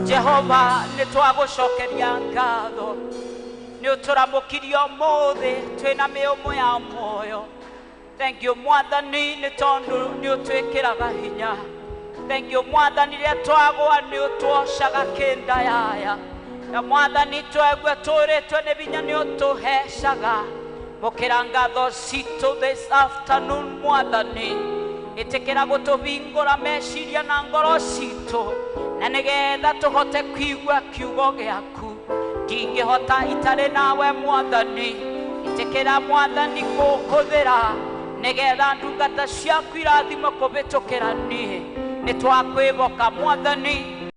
Jehova nä twagåcokeria ngatho nä å tå ramå måthä twä na mä å mo ya muoyo. Thank you Mwathani nä tondå nä å twä kä raga hinya. Thank you Mwathani rä a twagwa nä å twocaga kä ndayaya na Mwathani twegua tå rä twe nä binya nä å tå hecaga. Må kä ra ngatho citå this afternoon Mwathani, ĩtĩkĩra gũtũhingũra meciria na ngoro citũ na nĩgetha tũhote kũigua kiugo gĩaku. Ndingĩhota itarĩ nawe Mwathani, ĩtĩkĩra Mwathani kũhũthĩra nĩgetha ndungata ciaku irathimwo kũhĩtũkĩra niĩ. Nĩ twakwĩhoka Mwathani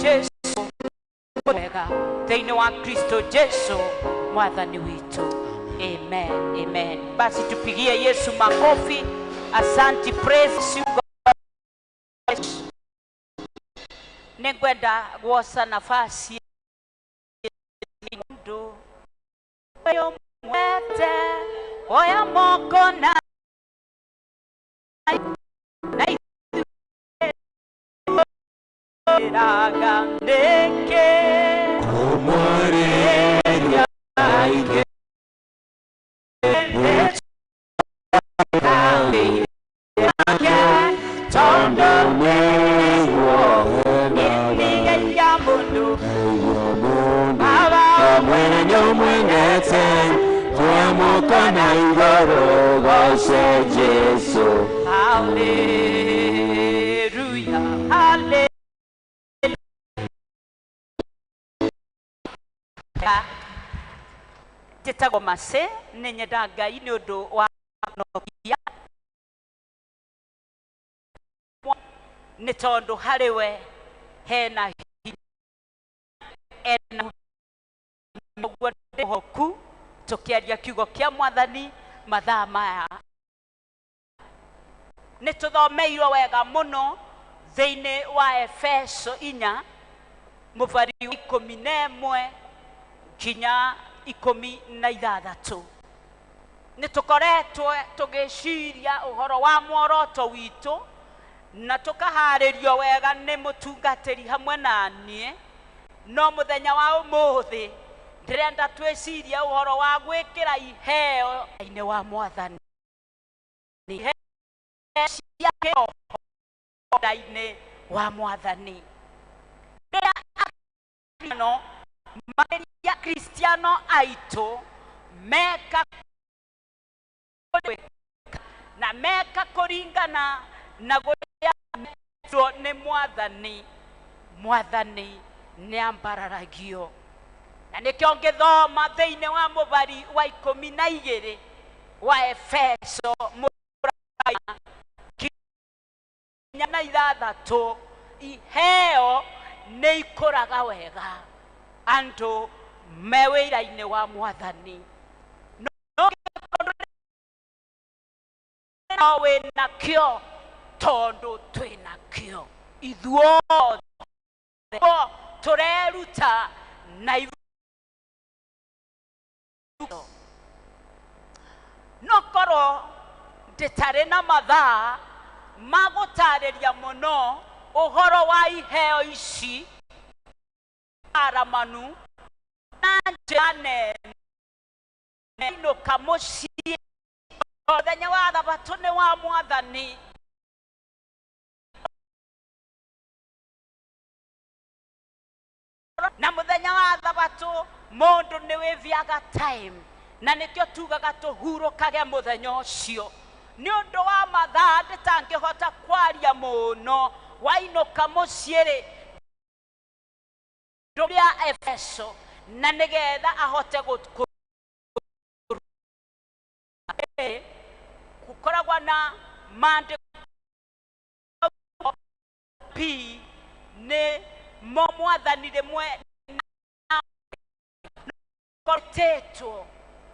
Jesu wega thĩinĩ wa Kristo Jesu Mwathani witũ. Amen, amen. Basi tupigie Yesu makofi. Asante, praise you God. Ningwenda guosa nafasi mundu oyo mwete oya moko na iraga neke Kumwareria aige Hallelujah, hallelujah. Njĩtagwo Mercy, nĩ nyenda Ngai nĩ ũndũ wa nokia nĩ tondũ harĩ we hena hinya, ena ũguo ndĩhoku tũkĩaria kiugo kĩa Mwathani mathaa maya. Nĩ tũthomeirwo wega mũno thĩinĩ wa Efeso 4 mũbari wa 11 nginya 16. Nĩ tũkoretwo tũgĩciria ũhoro wa muoroto witũ na tũkaharĩrio wega nĩ mũtungatĩri hamwe na niĩ. No mũthenya wa ũmũthĩ ndĩrenda twĩcirie ũhoro wa gwĩkĩra iheo-inĩ wa Mwathani, iheo cia kĩroho-inĩ wa Mwathani. Rĩrĩa Akristiano makĩria Akristiano aitũ meka na meka kũringana na gũrĩa metwo nĩ Mwathani, Mwathani nĩ ambararagio. Na nĩkĩo ngĩthoma thĩinĩ wa mũbari wa 12 wa Efeso nginya na 6, iheo nĩ ikũraga wega andũ me wĩra-inĩ wa Mwathani. No wĩnakĩo tondũ twĩnakĩo ithuothe tũreruta na no korwo ndĩtarĩ na mathaa ma gũtarĩria mũno ũhoro wa iheo ici aramanu na njĩra nene inũka mũciĩ mũthenya wa thabatũ nĩ wa Mwathani. Na mũthenya wa thabatũ Mũndũ nĩ wĩviaga time, na nĩkĩo tugaga tũhurũkage mũthenya ũcio. Nĩ ũndũ wa mathaa ndĩtangĩhota kwaria mũno, wainũka mũciĩ rĩ, ndũrĩa Efeso, na nĩgetha ahote gũkoragwo na maandĩko P nĩ mo mwathani rĩmwe wĩtĩtwo,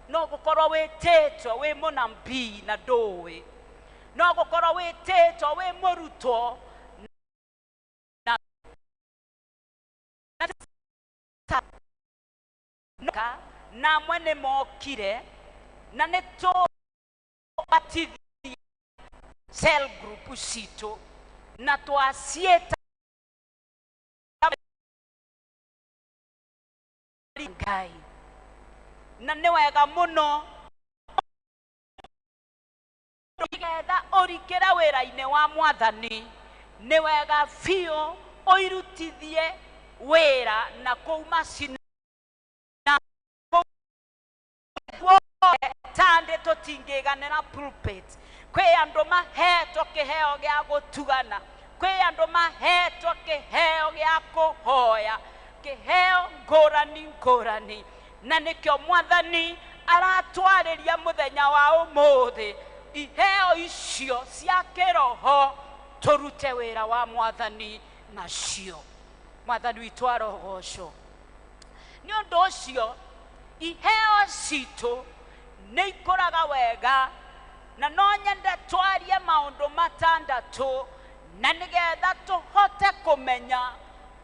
no gũkorwo wĩtĩtwo wĩ mũnabii na ndũĩ, no gũkorwo wĩtĩtwo wĩ mũrutwo na na amwe nĩ mokire na nĩ tũbatithie cell group citũ na twaciĩta Ngai, na nĩ wega mũno nĩgetha ũrikĩre wĩra-inĩ wa mwathani, nĩ wega biũ ũirutithie wĩra na kũu macina tandĩ tũtingĩiganĩra pulpit. Kwĩ andũ mahetwo kĩheo gĩa gũtugana, kwĩ andũ mahetwo kĩheo gĩa kũhoya, kĩheo ngũrani ngũrani, na nĩkĩo mwathani aratwarĩria mũthenya wa ũmũthĩ iheo icio cia kĩroho tũrute wĩra wa mwathani nacio. Mwathani witũ arogocwo. Nĩ ũndũ ũcio iheo citũ nĩ ikũraga wega, na no nyende twarie maũndũ matandatũ na nĩgetha tũhote kũmenya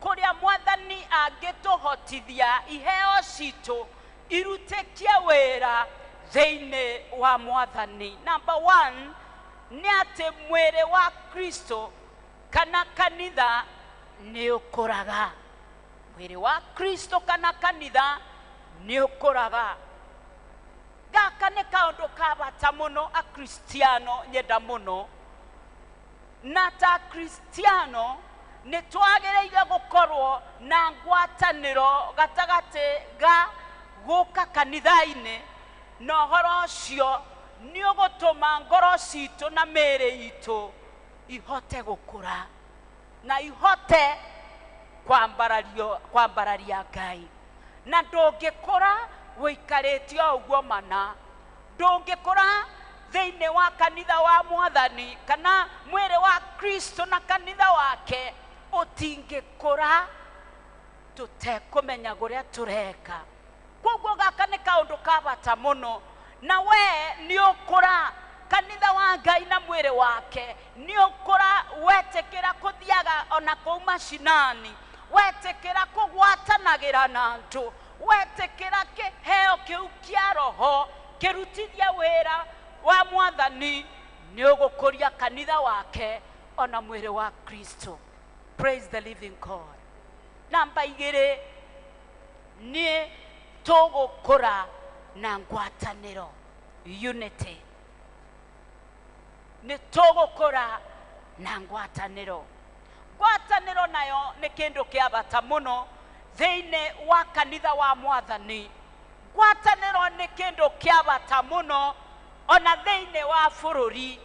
kũrĩa mwathani angĩtũhotithia iheo citũ irutĩkie wĩra thĩinĩ wa mwathani. Number 1 nĩ atĩ mwĩrĩ wa Kristo kana kanitha nĩ ũkũraga. Mwĩrĩ wa Kristo kana kanitha nĩ ũkũraga. Gaka nĩ kaũndũ ka bata mũno Akristiano nyenda mũno, na ta Akristiano nĩ twagĩrĩire gũkorwo na ngwatanĩro gatagatĩ ga gũka kanitha-inĩ, na ũhoro ũcio nĩ ũgũtũma ngoro citũ na mĩĩrĩ itũ ihote gũkũra na ihote kwambararia Ngai. Na ndũngĩkũra ũikarĩte o ũguo mana, ndũngĩkũra thĩinĩ wa kanitha wa mwathani kana mwĩrĩ wa Kristo na kanitha wake, ũtingĩkũra tũtekũmenya kũrĩa tũreka. Koguo gaka nĩ kaũndũ ka bata mũno, na we nĩ ũkũra kanitha wa Ngai na mwĩrĩ wake nĩ ũkũra wetĩkĩra kũthiaga ona kũu macinani, wetĩkĩra kũgwatanagĩra na andũ, wetĩkĩra kĩheo kĩu kĩa roho kĩrutithie wĩra wa mwathani, nĩ ũgũkũria kanitha wake ona mwĩrĩ wa Kristo. Praise the living God. Namba 2 nĩ tũgũkũra na ngwatanĩro, unity. Nĩ tũgũkũra na ngwatanĩro. Ngwatanĩro nayo nĩ kĩndũ kĩa bata mũno thĩinĩ wa kanitha wa mwathani. Ngwatanĩro nĩ kĩndũ kĩa bata mũno ona thĩinĩ wa bũrũri,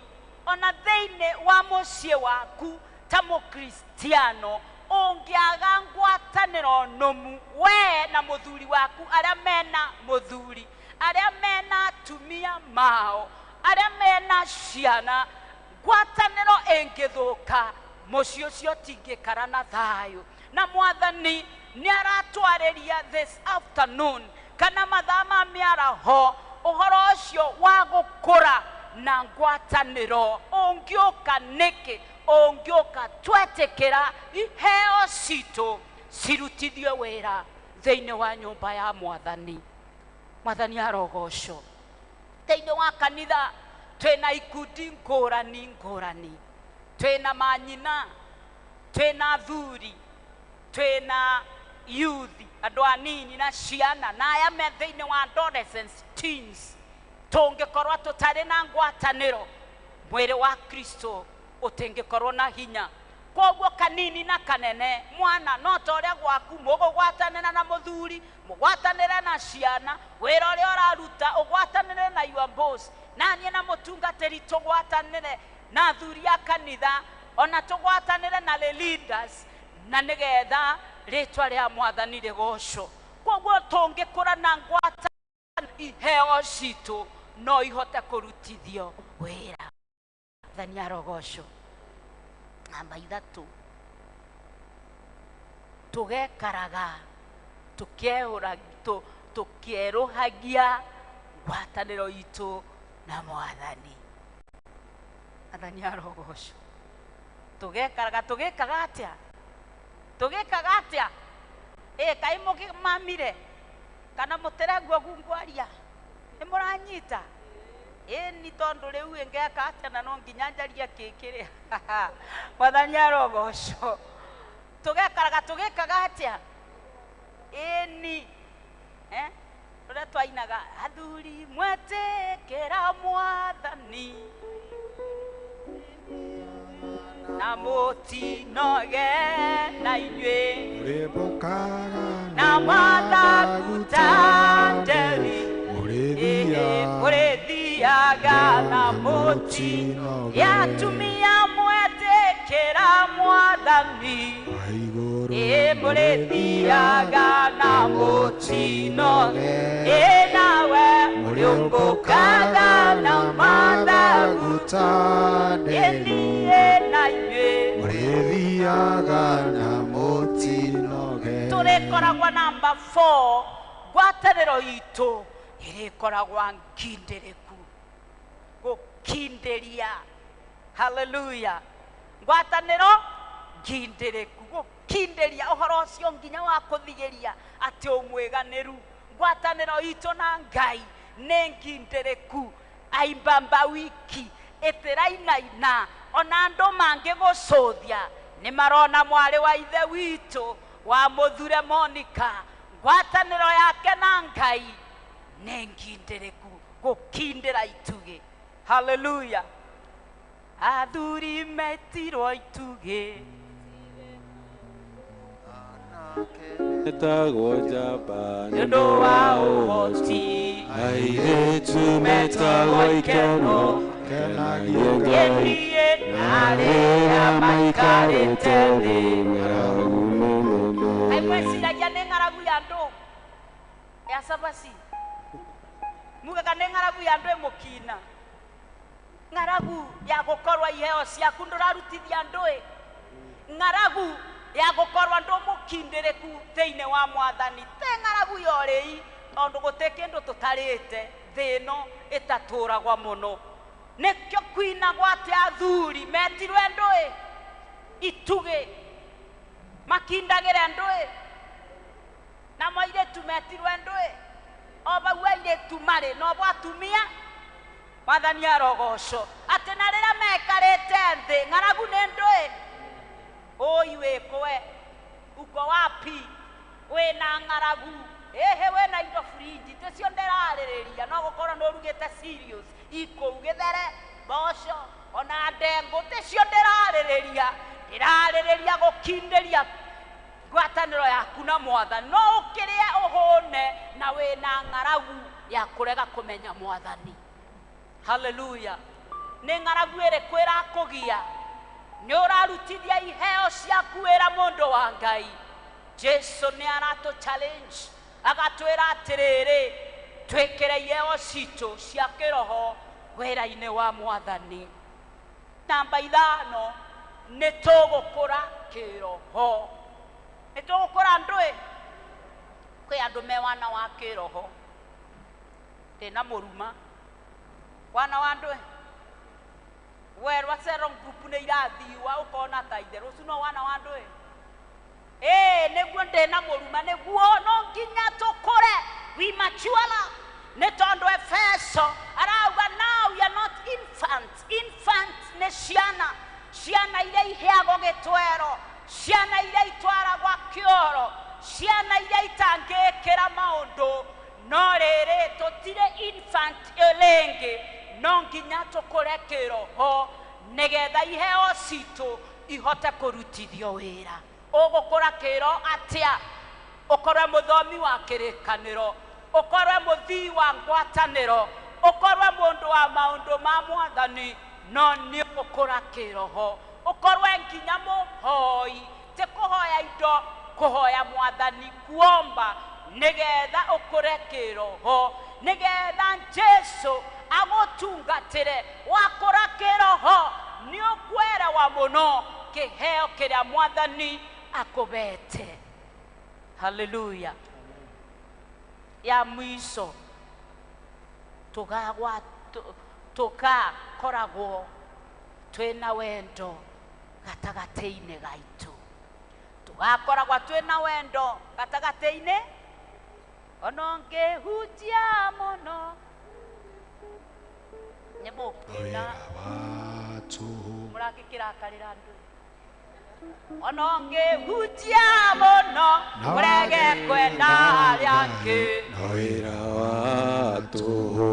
ona thĩinĩ wa mũciĩ waku ta mũkristiano. Ũngĩaga ngwatanĩro nũmu, we na mũthuri waku, arĩa mena mũthuri, arĩa mena atumia mao, arĩa mena ciana, ngwatanĩro ĩngĩthũka, mũciĩ ũcio ũtingĩikara na thayũ. Na mwathani nĩ aratwarĩria this afternoon kana mathaa ma mĩaraho ũhoro ũcio wa gũkũra na ngwatanĩro. Ũngĩũka nĩkĩ? Ũngĩũka twetĩkĩra iheo citũ cirutithio wĩra thĩinĩ wa nyũmba ya mwathani. Mwathani arogocwo. Thĩinĩ wa kanitha twĩna ikundi ngũrani ngũrani, twĩna manyina, twĩna athuri, twĩna youth, andũ anini na ciana, na aya me thĩinĩ wa adolescents, teens. Tũngĩkorwo tũtarĩ na ngwatanĩro, mwĩrĩ wa Kristo ũtingĩkorwo na hinya. Koguo kanini na kanene mwana no ta ũrĩa gwaku mũgũgwatanĩra na mũthuri, mũgwatanĩre na ciana, wĩra ũrĩa ũraruta ũgwatanĩre na your boss, na niĩ na mũtungatĩri tũgwatanĩre na athuri a kanitha, ona tũgwatanĩre na the leaders, na nĩgetha rĩtwa rĩa mwathani rĩgocwo. Koguo tũngĩkũra na ngwatanĩro iheo citũ no ihote kũrutithio wĩra. Mwathani arogocwo. Namba 3, tũgekaraga tũkĩerũhagia ngwatanĩro itũ na mwathani. Mwathani arogocwo. Tũgekaraga tũgĩkaga atĩa? Tũgĩkaga atĩa? Ĩ kaĩ mũkĩmamire kana mũtĩregua ũguo ngwaria? Nĩ mũranyita? Ĩni tondũ rĩu ĩngeka atĩa na no nginya njarie kĩkĩrĩa. Mwathani arogocwo. Tũgekaraga tũgĩkaga atĩa? Ĩni rũrĩa twainaga athuri mwetĩkĩra mwathani na mũtinoge na inyuĩ na mathagu ta nderi mũrĩthiaga na mũtinoge. Atumia mwetĩkĩra mwathani mũrĩthiaga na mũtinoge, nawe mũrĩũmbũkaga na mathagu ta nderi na inyuĩ mũrĩthiaga na mũtinoge. Tũrĩkoragwo namba 4, ngwatanĩro itũ ĩrĩkoragwo ngindĩrĩku, gũkindĩria. Haleluya. Ngwatanĩro ngindĩrĩku, gũkindĩria ũhoro ũcio nginya wa kũthigĩria atĩ ũmwĩganĩru. Ngwatanĩro itũ na Ngai nĩ ngindĩrĩku, aimbamba wiki ĩtĩrainaina, ona andũ mangĩgũcũthia nĩ marona mwarĩ wa ithe witũ wa mũthure Monica, ngwatanĩro yake na Ngai nĩ ngindĩrĩku, gũkindĩra itugĩ. Haleluya. Athuri metirwo itugĩ Metagwo njamba nĩ ũndũ wa ũhoti, airĩtu metagwo ikeno, kenagie Ngai ĩniĩ na arĩa maikarĩte thĩ. Ng'aragu nĩ Kaĩ nene. mweciragia nĩ ng'aragu ya andũ ya cabaci? Mugaga nĩ ng'aragu ya andũ ĩmũkina. Ng'aragu ya gũkorwo iheo ciaku ndũrarutithia andũ ĩ. Ng'aragu ya gũkorwo ndũmũkindĩrĩku thĩinĩ wa mwathani. Te ng'aragu ya ũrĩi, tondũ gũtirĩ kĩndũ tũtarĩte thĩ ĩno ĩtatũragwa mũno. Nĩkĩo kwinagwo atĩ athuri metirwe andũ ĩ itugĩ, makindagĩre andũ ĩ, na mairĩtu metirwe andũ ĩ, o bau airĩtu marĩ no bo atumia. Mwathani arogocwo. Atĩ na rĩrĩa mekarĩte thĩ, ng'aragu nĩ ndũĩ. Oi wĩkwe, uko wapi? Wĩna ng'aragu. Ĩhĩ wĩna indo fridge, tĩcio ndĩrarĩrĩria, no gũkorwo nĩ ũrugĩte cereals, ikũu gĩthere, mboco, ona ndengũ, tĩcio ndĩrarĩrĩria. Ndĩrarĩrĩria gũkindĩria ngwatanĩro yaku na mwathani. No ũkĩrĩe ũhũne na wĩna ng'aragu ya kũrega kũmenya mwathani. Haleluya. Nĩ ng'aragu ĩrĩkũ ĩrakũgia? Nĩ ũrarutithia iheo ciaku wĩra mũndũ wa Ngai. Jesu nĩ aratũ challenge, agatwĩra atĩrĩrĩ, twĩkĩre iheo citũ cia kĩroho wĩra-inĩ wa mwathani. Namba 5, nĩ tũgũkũra kĩroho. Nĩ tũgũkũra ndũĩ? Kwĩ andũ me wana wa kĩroho. Ndĩna mũruma. Wana wa ndũĩ? Werwa cero group nĩ irathiwa ũkona ta itherũ ũcio no wana wa ndũĩ? Nĩguo ndĩna mũruma, nĩguo no nginya tũkũre. We mature. Nĩ tondũ Efeso arauga now we are not infants. Infants nĩ ciana, ciana iria iheagwo gĩtwero, ciana iria itwaragwa kĩoro, ciana iria itangĩkĩra maũndũ. No rĩrĩ tũtirĩ infant rĩngĩ, no nginya tũkũre kĩroho nĩgetha iheo citũ ihote kũrutithio wĩra. Ũgũkũra kĩro atĩa? Ũkorwe mũthomi wa kĩrĩkanĩro, ũkorwe mũthii wa ngwatanĩro, ũkorwe mũndũ wa maũndũ ma mwathani, no nĩ ũgũkũra kĩroho. Ũkorwe nginya mũhoi, ti kũhoya indo, kũhoya mwathani, kuomba nĩgetha ũkũre kĩroho, nĩgetha Jesu agũtungatĩre. Wakũra kĩroho nĩ ũkwerewa mũno kĩheo kĩrĩa mwathani akũbete. Haleluya. Ya mwiso, tugakoragwo twĩna wendo gatagatĩ-inĩ gaitũ. Tugakoragwo twĩna wendo gatagatĩ-inĩ. Ona ngĩhunjia mũno nĩ mũkĩna mũragĩkĩrakarĩra andũ. Ona ngĩhunjia mũno mũrege kwenda arĩa angĩ. No wĩra wa tũhũ.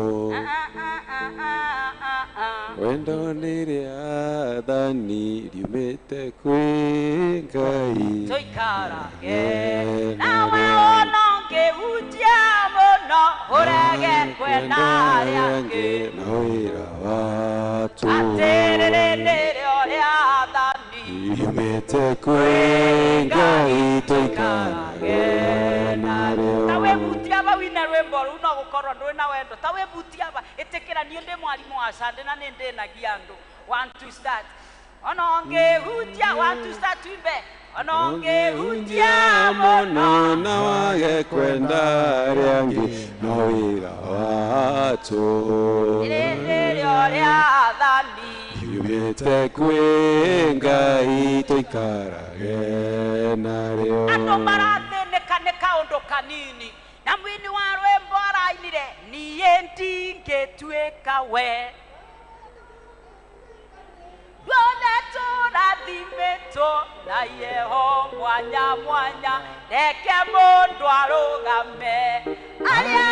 Wendo nĩ rĩathani riumĩte kwĩ Ngai. Tũikarage nawe. Ona ngĩhunjia mũno ũrege kwenda arĩa angĩ. No wĩra wa tũhũ. Atĩrĩrĩ nĩrĩo rĩathani riumĩte kwĩ Ngai. Tũikarage narĩo. Ta wĩhutia ba wine rwĩmbo rũu no gũkorwo ndũrĩ na wendo. Ta wĩhutia ba ĩtĩkĩra niĩ ndĩ mwarimũ wa Sunday na nĩ ndĩnagia andũ. 1 2 start. Ona ngĩhunjia 1 2 start twimbe. Ona ngĩhunjia mũno na wage kwenda arĩa angĩ. No wĩra wa tũhũ. Nĩrĩo rĩathani riumĩte kwĩ Ngai. Tũikarage narĩo. Andũ marathĩnĩka nĩ kaũndũ kanini. Na mwini wa rwĩmbo arainire niĩ ndingĩtuĩka we. Guothe tũrathimĩtwo na Yeho mwanya mwanya, reke mũndũ arũgame. Arĩa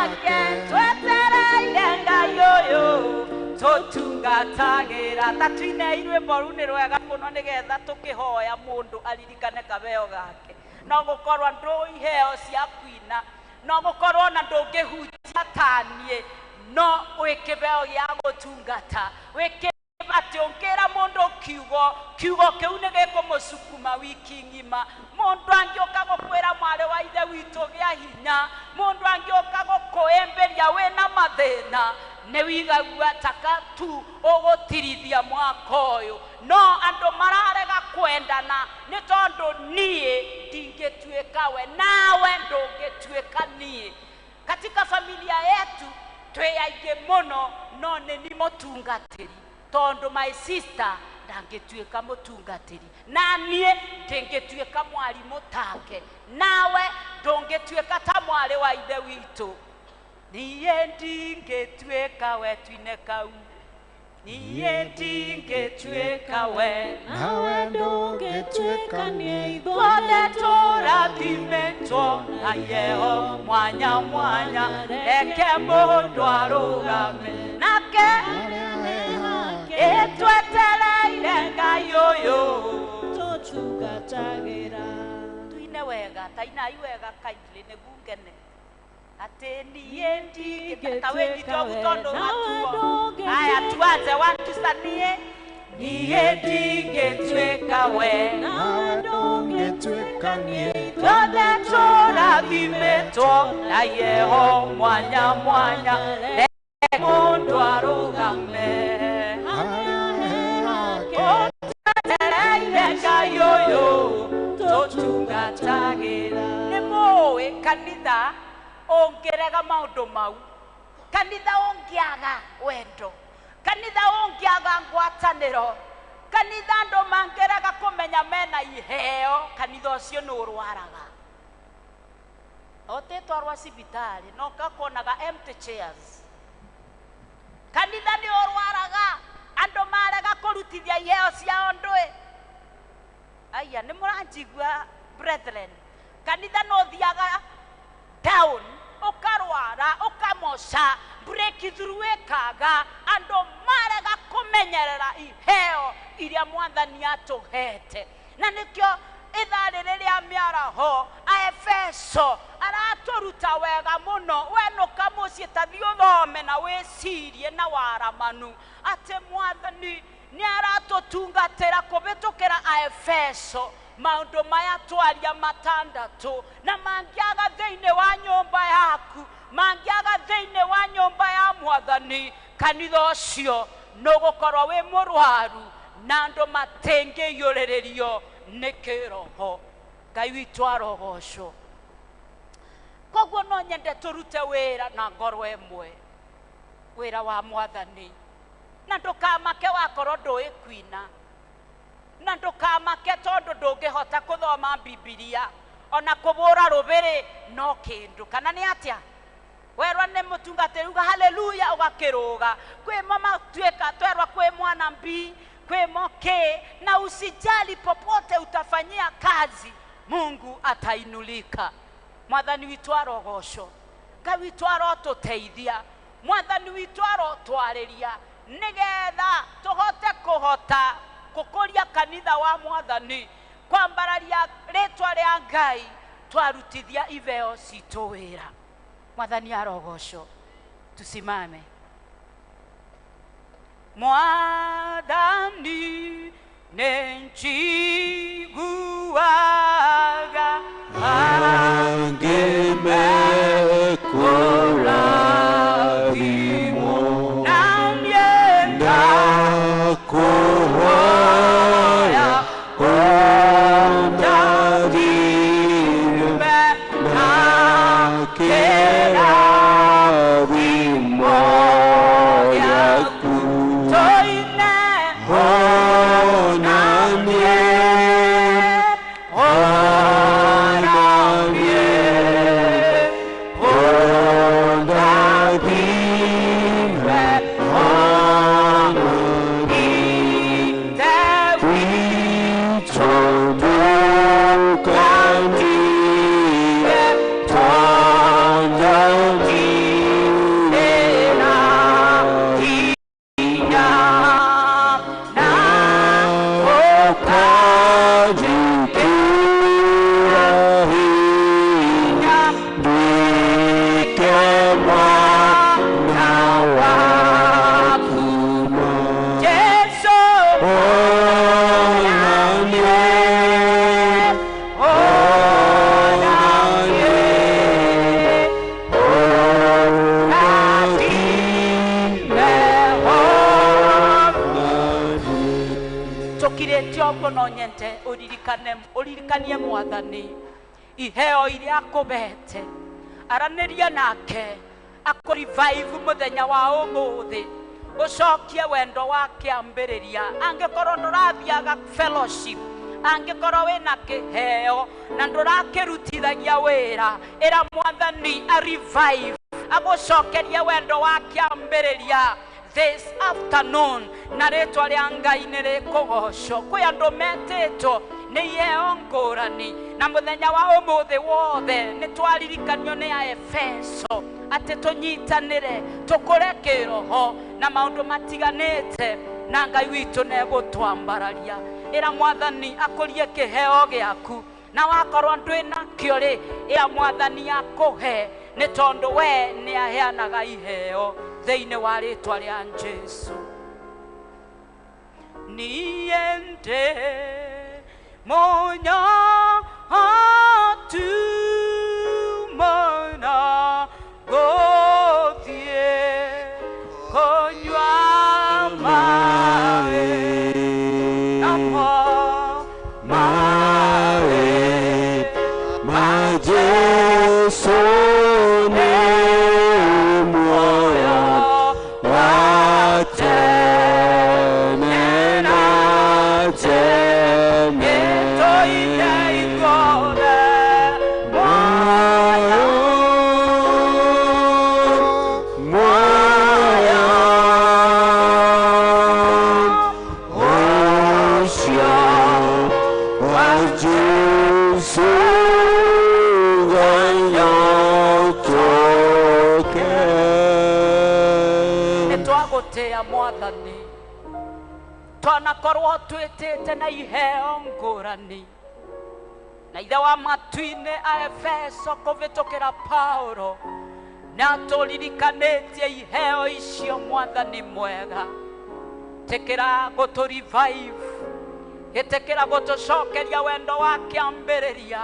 ake twetereire Ngai ũyũ tũtungatagĩra. Ta tuinei rwĩmbo rũu nĩ rwega mũno nĩgetha tũkĩhoya mũndũ aririkane kabeo gake. No gũkorwo ndũĩ iheo cia kuina, no gũkorwo na ndũngĩhunjia ta niĩ, no wĩ kĩbeo gĩa gũtungata. Wĩ atĩ ũngĩra mũndũ kiugo, kiugo kĩu nĩ gĩkũmũcukuma wiki ng'ima. Mũndũ angĩũka gũkwĩra mwarĩ wa ithe witũ gĩa hinya, mũndũ angĩũka gũkũĩmbĩria wĩna mathĩna, nĩ wigagua taka tu ũgũtirithia mwaka ũyũ. No andũ mararega kwendana nĩ tondũ niĩ ndingĩtuĩka we, nawe ndũngĩtuĩka niĩ. Katika familia yetu twĩ aingĩ mũno, no nĩ ni mũtungatĩri. Tondũ my sister ndangĩtuĩka mũtungatĩri, na niĩ ndingĩtuĩka mwarimũ take, nawe ndũngĩtuĩka ta mwarĩ wa ithe witũ. Niĩ ndingĩtuĩka we, twine kau. Niĩ ndingĩtuĩka we, nawe ndũngĩtuĩka niĩ. Ithuothe tũrathimĩtwo na Yeho mwanya mwanya, reke mũndũ arũgame. Nake ĩtwetereire Ngai ũyũ tũtungatagĩra. Tuine wega, ta inai wega kindly nĩguo ngene. Atĩ niĩ ndingĩtuĩka we, wĩnyite ũguo tondũ matuo. Aya tuanze 1 2 start. Niĩ niĩ ndingĩtuĩka we, nawe ndũngĩtuĩka niĩ. Ithuothe tũrathimĩtwo na Yeho mwanya mwanya, reke mũndũ arũgame. Ũtwetereire Ngai ũyũ tũtungatagĩra. Nĩ mũĩ kanitha ũngĩrega maũndũ mau, kanitha ũngĩaga wendo, kanitha ũngĩaga ngwatanĩro, kanitha andũ mangĩrega kũmenya mena iheo, kanitha ũcio nĩ ũrwaraga. Ũtĩtwarwo cibitarĩ no ũkakonaga empty chairs. Kanitha nĩ ũrwaraga, andũ marega kũrutithia iheo ciao ndũĩ. Aya nĩ mũranjigua brethren. Kanitha nĩ ũthiaga down, ũkarwara, ũkamoca, breakthrough ĩkaga, andũ marega kũmenyerera iheo iria mwathani atũhete. Na nĩkĩo ithaa rĩrĩ rĩa mĩaraho Aefeso aratũruta wega mũno. Wenũka mũciĩ ta thiĩ ũthome na wĩcirie na waramanu atĩ mwathani nĩ aratũtungatĩra kũhĩtũkĩra Aefeso maũndũ maya twaria matandatũ, na mangĩaga thĩinĩ wa nyũmba yaku, mangĩaga thĩinĩ wa nyũmba ya mwathani, kanitha ũcio nũgũkorwo wĩ mũrwaru na andũ matingĩiyũrĩrĩrio nĩ kĩroho. Ngai witũ arogocwo. Koguo no nyende tũrute wĩra na ngoro ĩmwe, wĩra wa mwathani. Na ndũkamake wakorwo ndũĩ kuina, na ndũkamake tondũ ndũngĩhota kũthoma Bibilia ona kũbũra rũbĩrĩ no kĩndũ. Kana nĩ atĩa? Werwa nĩ mũtungatĩri uga haleluya ũgakĩrũga. Kwĩmo matuĩka twerwa kwĩ mwana mbi, kwĩmo kĩ, na usijali, popote utafanyia kazi Mungu atainulika. Mwathani witũ arogocwo. Ngai witũ arotũteithia. Mwathani witũ arotwarĩria nĩgetha tũhote kũhota gũkũria kanitha wa mwathani, kwambararia rĩtwa rĩa Ngai, twarutithia iveo citũ wĩra. Mwathani arogocwo. Tusimame. Mwathani nĩnjiguaga angĩmekũrathimwo na niĩ ndakũhoya ũndathime na kĩrathimo gĩaku. Toine Onanie, onanie, ondathime, onanie. Ithe Witondukanie, tondathime na hinya na ũkanjĩkĩra hinya nduĩke mwana waku ma. Jesu. Onanie, onanie, ondathime, onanie. Tũkirĩte ũguo no nyende ũririkanie mwathani iheo iria akũhete, aranĩria nake akũrevive mũthenya wa ũmũthĩ, ũcokie wendo wa kĩambĩrĩria. Angĩkorwo ndũrathiaga fellowship, angĩkorwo wĩna kĩheo na ndũrakĩrutithagia wĩra, ĩra mwathani a revive, agũcokerie wendo wa kĩambĩrĩria this afternoon, na rĩtwa rĩa Ngai nĩ rĩkũgocwo. Kwĩ andũ metĩtwo nĩ iheo ngũrani, na mũthenya wa ũmũthĩ wothe nĩ twaririkanio nĩ Aefeso atĩ tũnyitanĩre, tũkũre kĩroho na maũndũ matiganĩte, na Ngai witũ nĩegũtwambararia. Ĩra mwathani akũrie kĩheo gĩaku, na wakorwo ndwĩ nakĩo rĩ, ĩra mwathani akũhe, nĩ tondũ we nĩ aheanaga iheo thĩinĩ wa rĩtwa rĩa Jesu. Niende mũnyotu mũno gũthiĩ kũnyua maĩ namo Maĩ ma Jesu nĩ muoyo wa tene na tene. Tũine ithuothe Muoyo, muoyo ũcio wa Jesu ganyotoke. Nĩ twagũtĩa mwathani, Twanakorwo twĩtĩte na iheo ngũrani na ithe wa matu-inĩ a Efeso kũvĩtũkĩra Paulo na tũririkanĩtie iheo icio mwathani mwega. Tĩkĩra gũtũ revive, gĩtĩkĩra gũtũcokeria wendo wa kĩambĩrĩria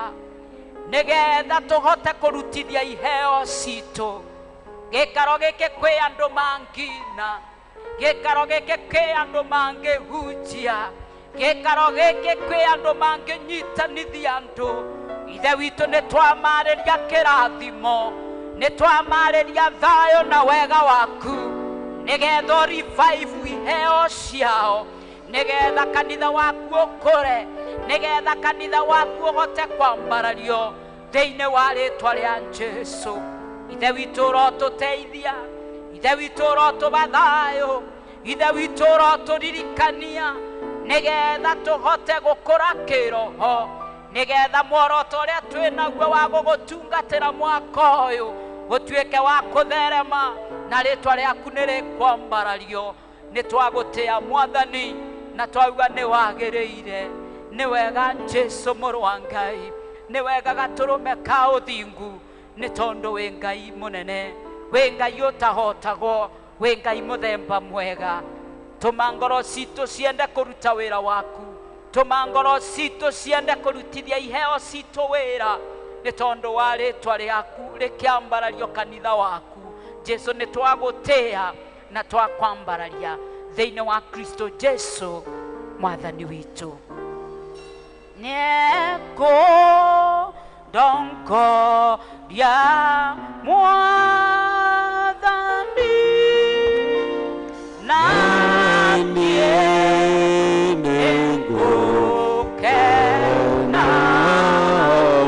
nĩgetha tũhote kũrutithia iheo citũ. Gĩikaro gĩkĩ kwĩ andũ mangina, gĩikaro gĩkĩ kwĩ andũ mangĩhunjia, gĩikaro gĩkĩ kwĩ andũ mangĩnyitanithia andũ. Ithe witũ nĩ twamarĩria kĩrathimo, nĩ twamarĩria thayũ na wega waku nĩgetha revive iheo ciao, nĩgetha kanitha waku ũkũre, nĩgetha kanitha waku ũhote kwambarario thĩinĩ wa rĩtwa rĩa Jesũ. Ithe witũ ũrotũteithia, Ithe witũ ũrotũba thayũ, Ithe witũ ũrotũririkania nĩgetha tũhote gũkũra kĩroho, nĩgetha muoroto ũrĩa twĩ naguo wa gũgũtungatĩra mwaka ũyũ gũtuĩke wa kũtherema na rĩtwa rĩaku nĩ rĩkwambarario. Nĩ twagũtĩa mwathani na twauga nĩ wagĩrĩire. Nĩ wega Jesũ mũrũ wa Ngai, nĩ wega gatũrũme ka ũthingu, nĩ tondũ wĩ Ngai mũnene, wĩ Ngai ũtahotagwo, wĩ Ngai mũthemba mwega. Tũma ngoro citũ ciende kũruta wĩra waku, tũma ngoro citũ ciende kũrutithia iheo citũ wĩra, nĩ tondũ wa rĩtwa rĩaku rĩkĩambarario kanitha waku. Jesũ nĩ twagũtĩa na twakwambararia thĩinĩ wa Kristo Jesũ mwathani witũ. Nĩekũndongoria mwathani na niĩ nĩngũkena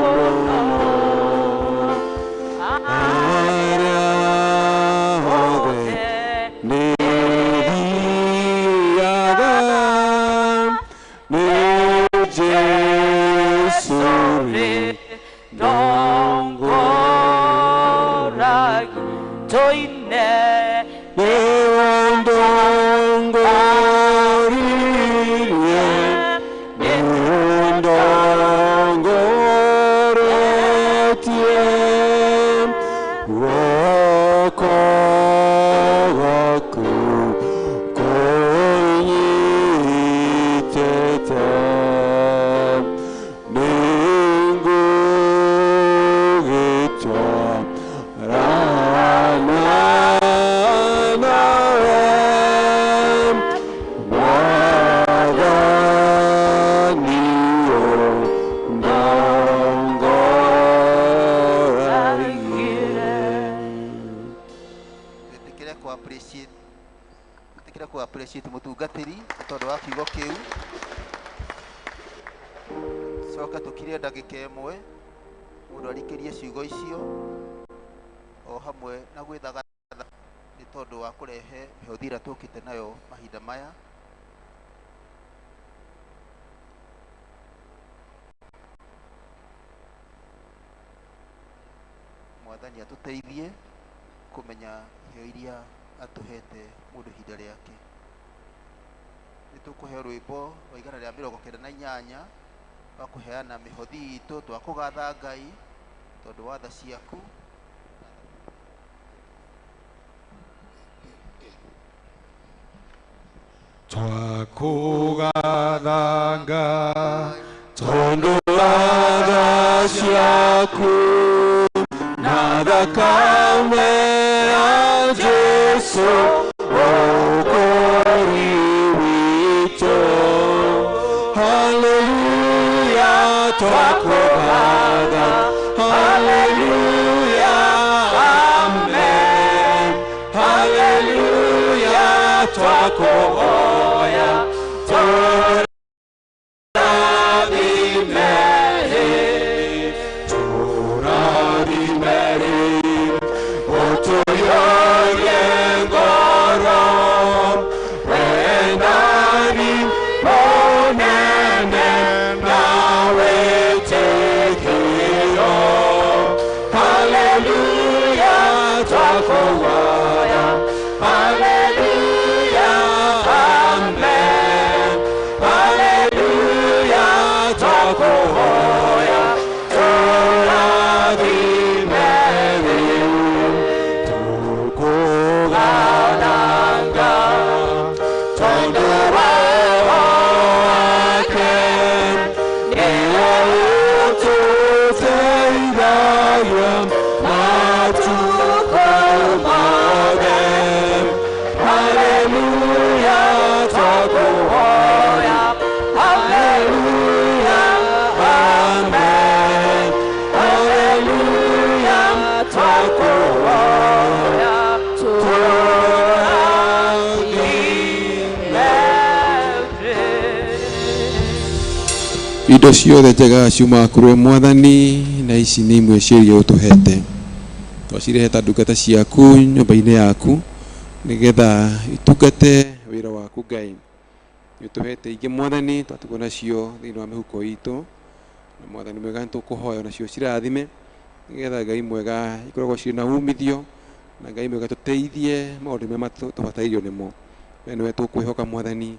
mũno Arĩa othe nĩthiaga nĩ Jesũ rĩndongoragia tũine nĩwandongoririe, nĩũndongoretie, guoko gwaku kũnyitĩte, nĩngũgĩtwarana nawe, Mwathani ũndongoragie. Twĩtĩkĩre kũ appreciate, twĩtĩkĩre kũ appreciate mũtungatĩri nĩ tondũ wa kiugo kĩu. Coka tũkire ndagĩka ĩmwe mũndũ arikĩrie ciugo icio o hamwe na gwĩthagatha nĩ tondũ wa kũrehe mĩhothi ĩrĩa tũkĩte nayo mahinda maya. Mwathani atũteithie kũmenya iheo iria atũhete mũndũ ihinda rĩake. Nĩ tũkũheo rwĩmbo rwa 198 rwa kũheana mĩhothi itũ twakũgatha Ngai tondũ wa tha ciaku. Twakũgatha Ngai tondũ wa tha ciaku na thakame ya Jesũ ũkũũri witũ. Haleluya twakũgatha, haleluya, amen, haleluya twakũhoya tũrathime, tũrathime, ũtũiyũrie ngoro wendani mũnene na wĩtĩkio. Haleluya twakũhoya, haleluya, amen, Indo ciothe njega ciumaga kũrĩ we Mwathani, na ici nĩ imwe cia iria ũtũhete. Twacirehe ta ndungata ciaku nyũmba-inĩ yaku, nĩgetha itungate wĩra waku Ngai. Nĩ ũtũhete ingĩ Mwathani, twatigwo nacio thĩinĩ wa mĩhuko itũ, na Mwathani mwega nĩtũkũhoya nacio cirathime, nĩgetha Ngai mwega ikoragwo cirĩ na umithio, na Ngai mwega tũteithie maũndũ marĩa tũbatairio nĩmo. We nĩwe tũkwĩhoka Mwathani,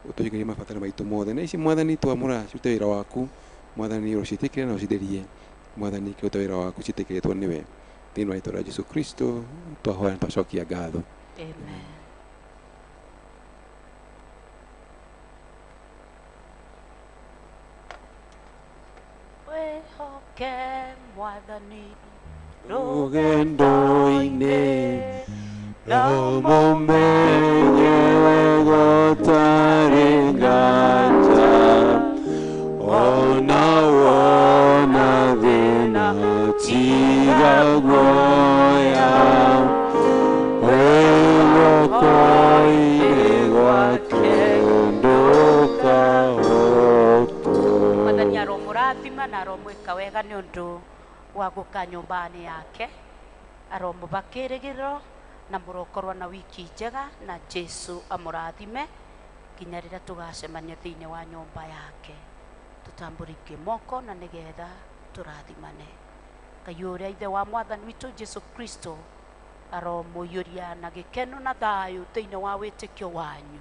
ũtũhingagie mabataro maitũ mothe. Na ici Mwathani twamũra cirute wĩra waku, Mwathani ũciĩtĩkĩre na ũcitherie. Mwathani kĩrute wĩra waku ciĩtĩkĩrĩtwo nĩwe. Thĩinĩ wa rĩĩtwa rĩa Jesũ Kristo twahoya na twacokia ngatho. Amen. Wĩhoke Mwathani rũgendo-inĩ, no mũmenye wega ũtarĩ nganja, ona wona thĩna tiga guoya, wĩ guoko-inĩ gwake ndũkahotwo. Mwathani aromũrathima na aromwĩka wega nĩ ũndũ wa gũka nyũmba-inĩ yake, aromũba kĩrĩgĩrĩro na mũrokorwo na wiki njega, na Jesu amũrathime nginya rĩrĩa tũgacemania thĩinĩ wa nyũmba yake. Tũtambũrĩkie moko na nĩgetha tũrathimane. Ngai ũrĩa ithe wa Mwathani witũ Jesu Kristo aromũiyũria na gĩkeno na thayũ thĩinĩ wa wĩtĩkio wanyu,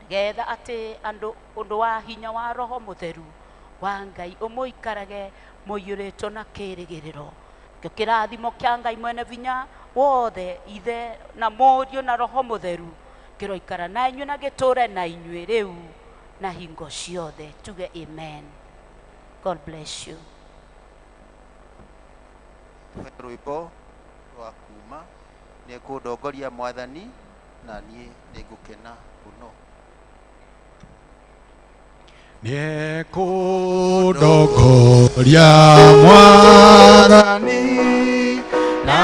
nĩgetha atĩ andũ ũndũ wa hinya wa Roho Mũtheru wa Ngai ũmũikarage mũiyũrĩtwo na kĩrĩgĩrĩro. Nĩkĩo kĩrathimo kĩa Ngai mwene vinya wothe, Ithe na Mũriũ na Roho Mũtheru, kĩroikara na inyuĩ na gĩtũre na inyuĩ rĩu na hingo ciothe. Tuge amen. God bless you. Tũhe rwĩmbo rwa kuma nĩ kũndongoria Mwathani na niĩ nĩngũkena mũno. Nĩekũndongoria Mwathani na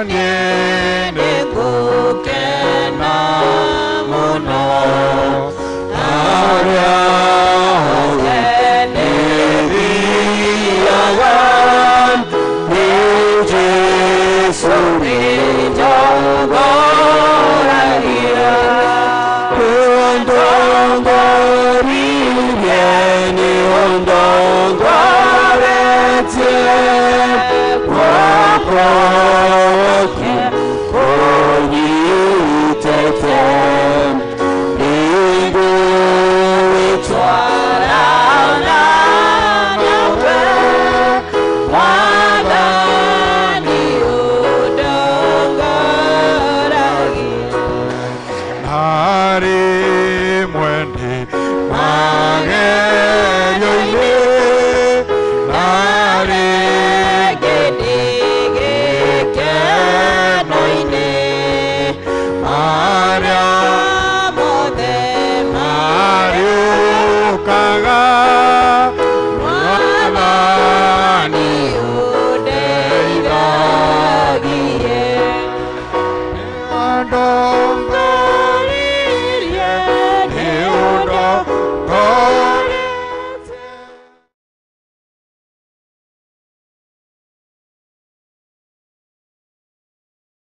niĩ nĩngũkena mũno, harĩa hothe nĩthiaga nĩ Jesũ.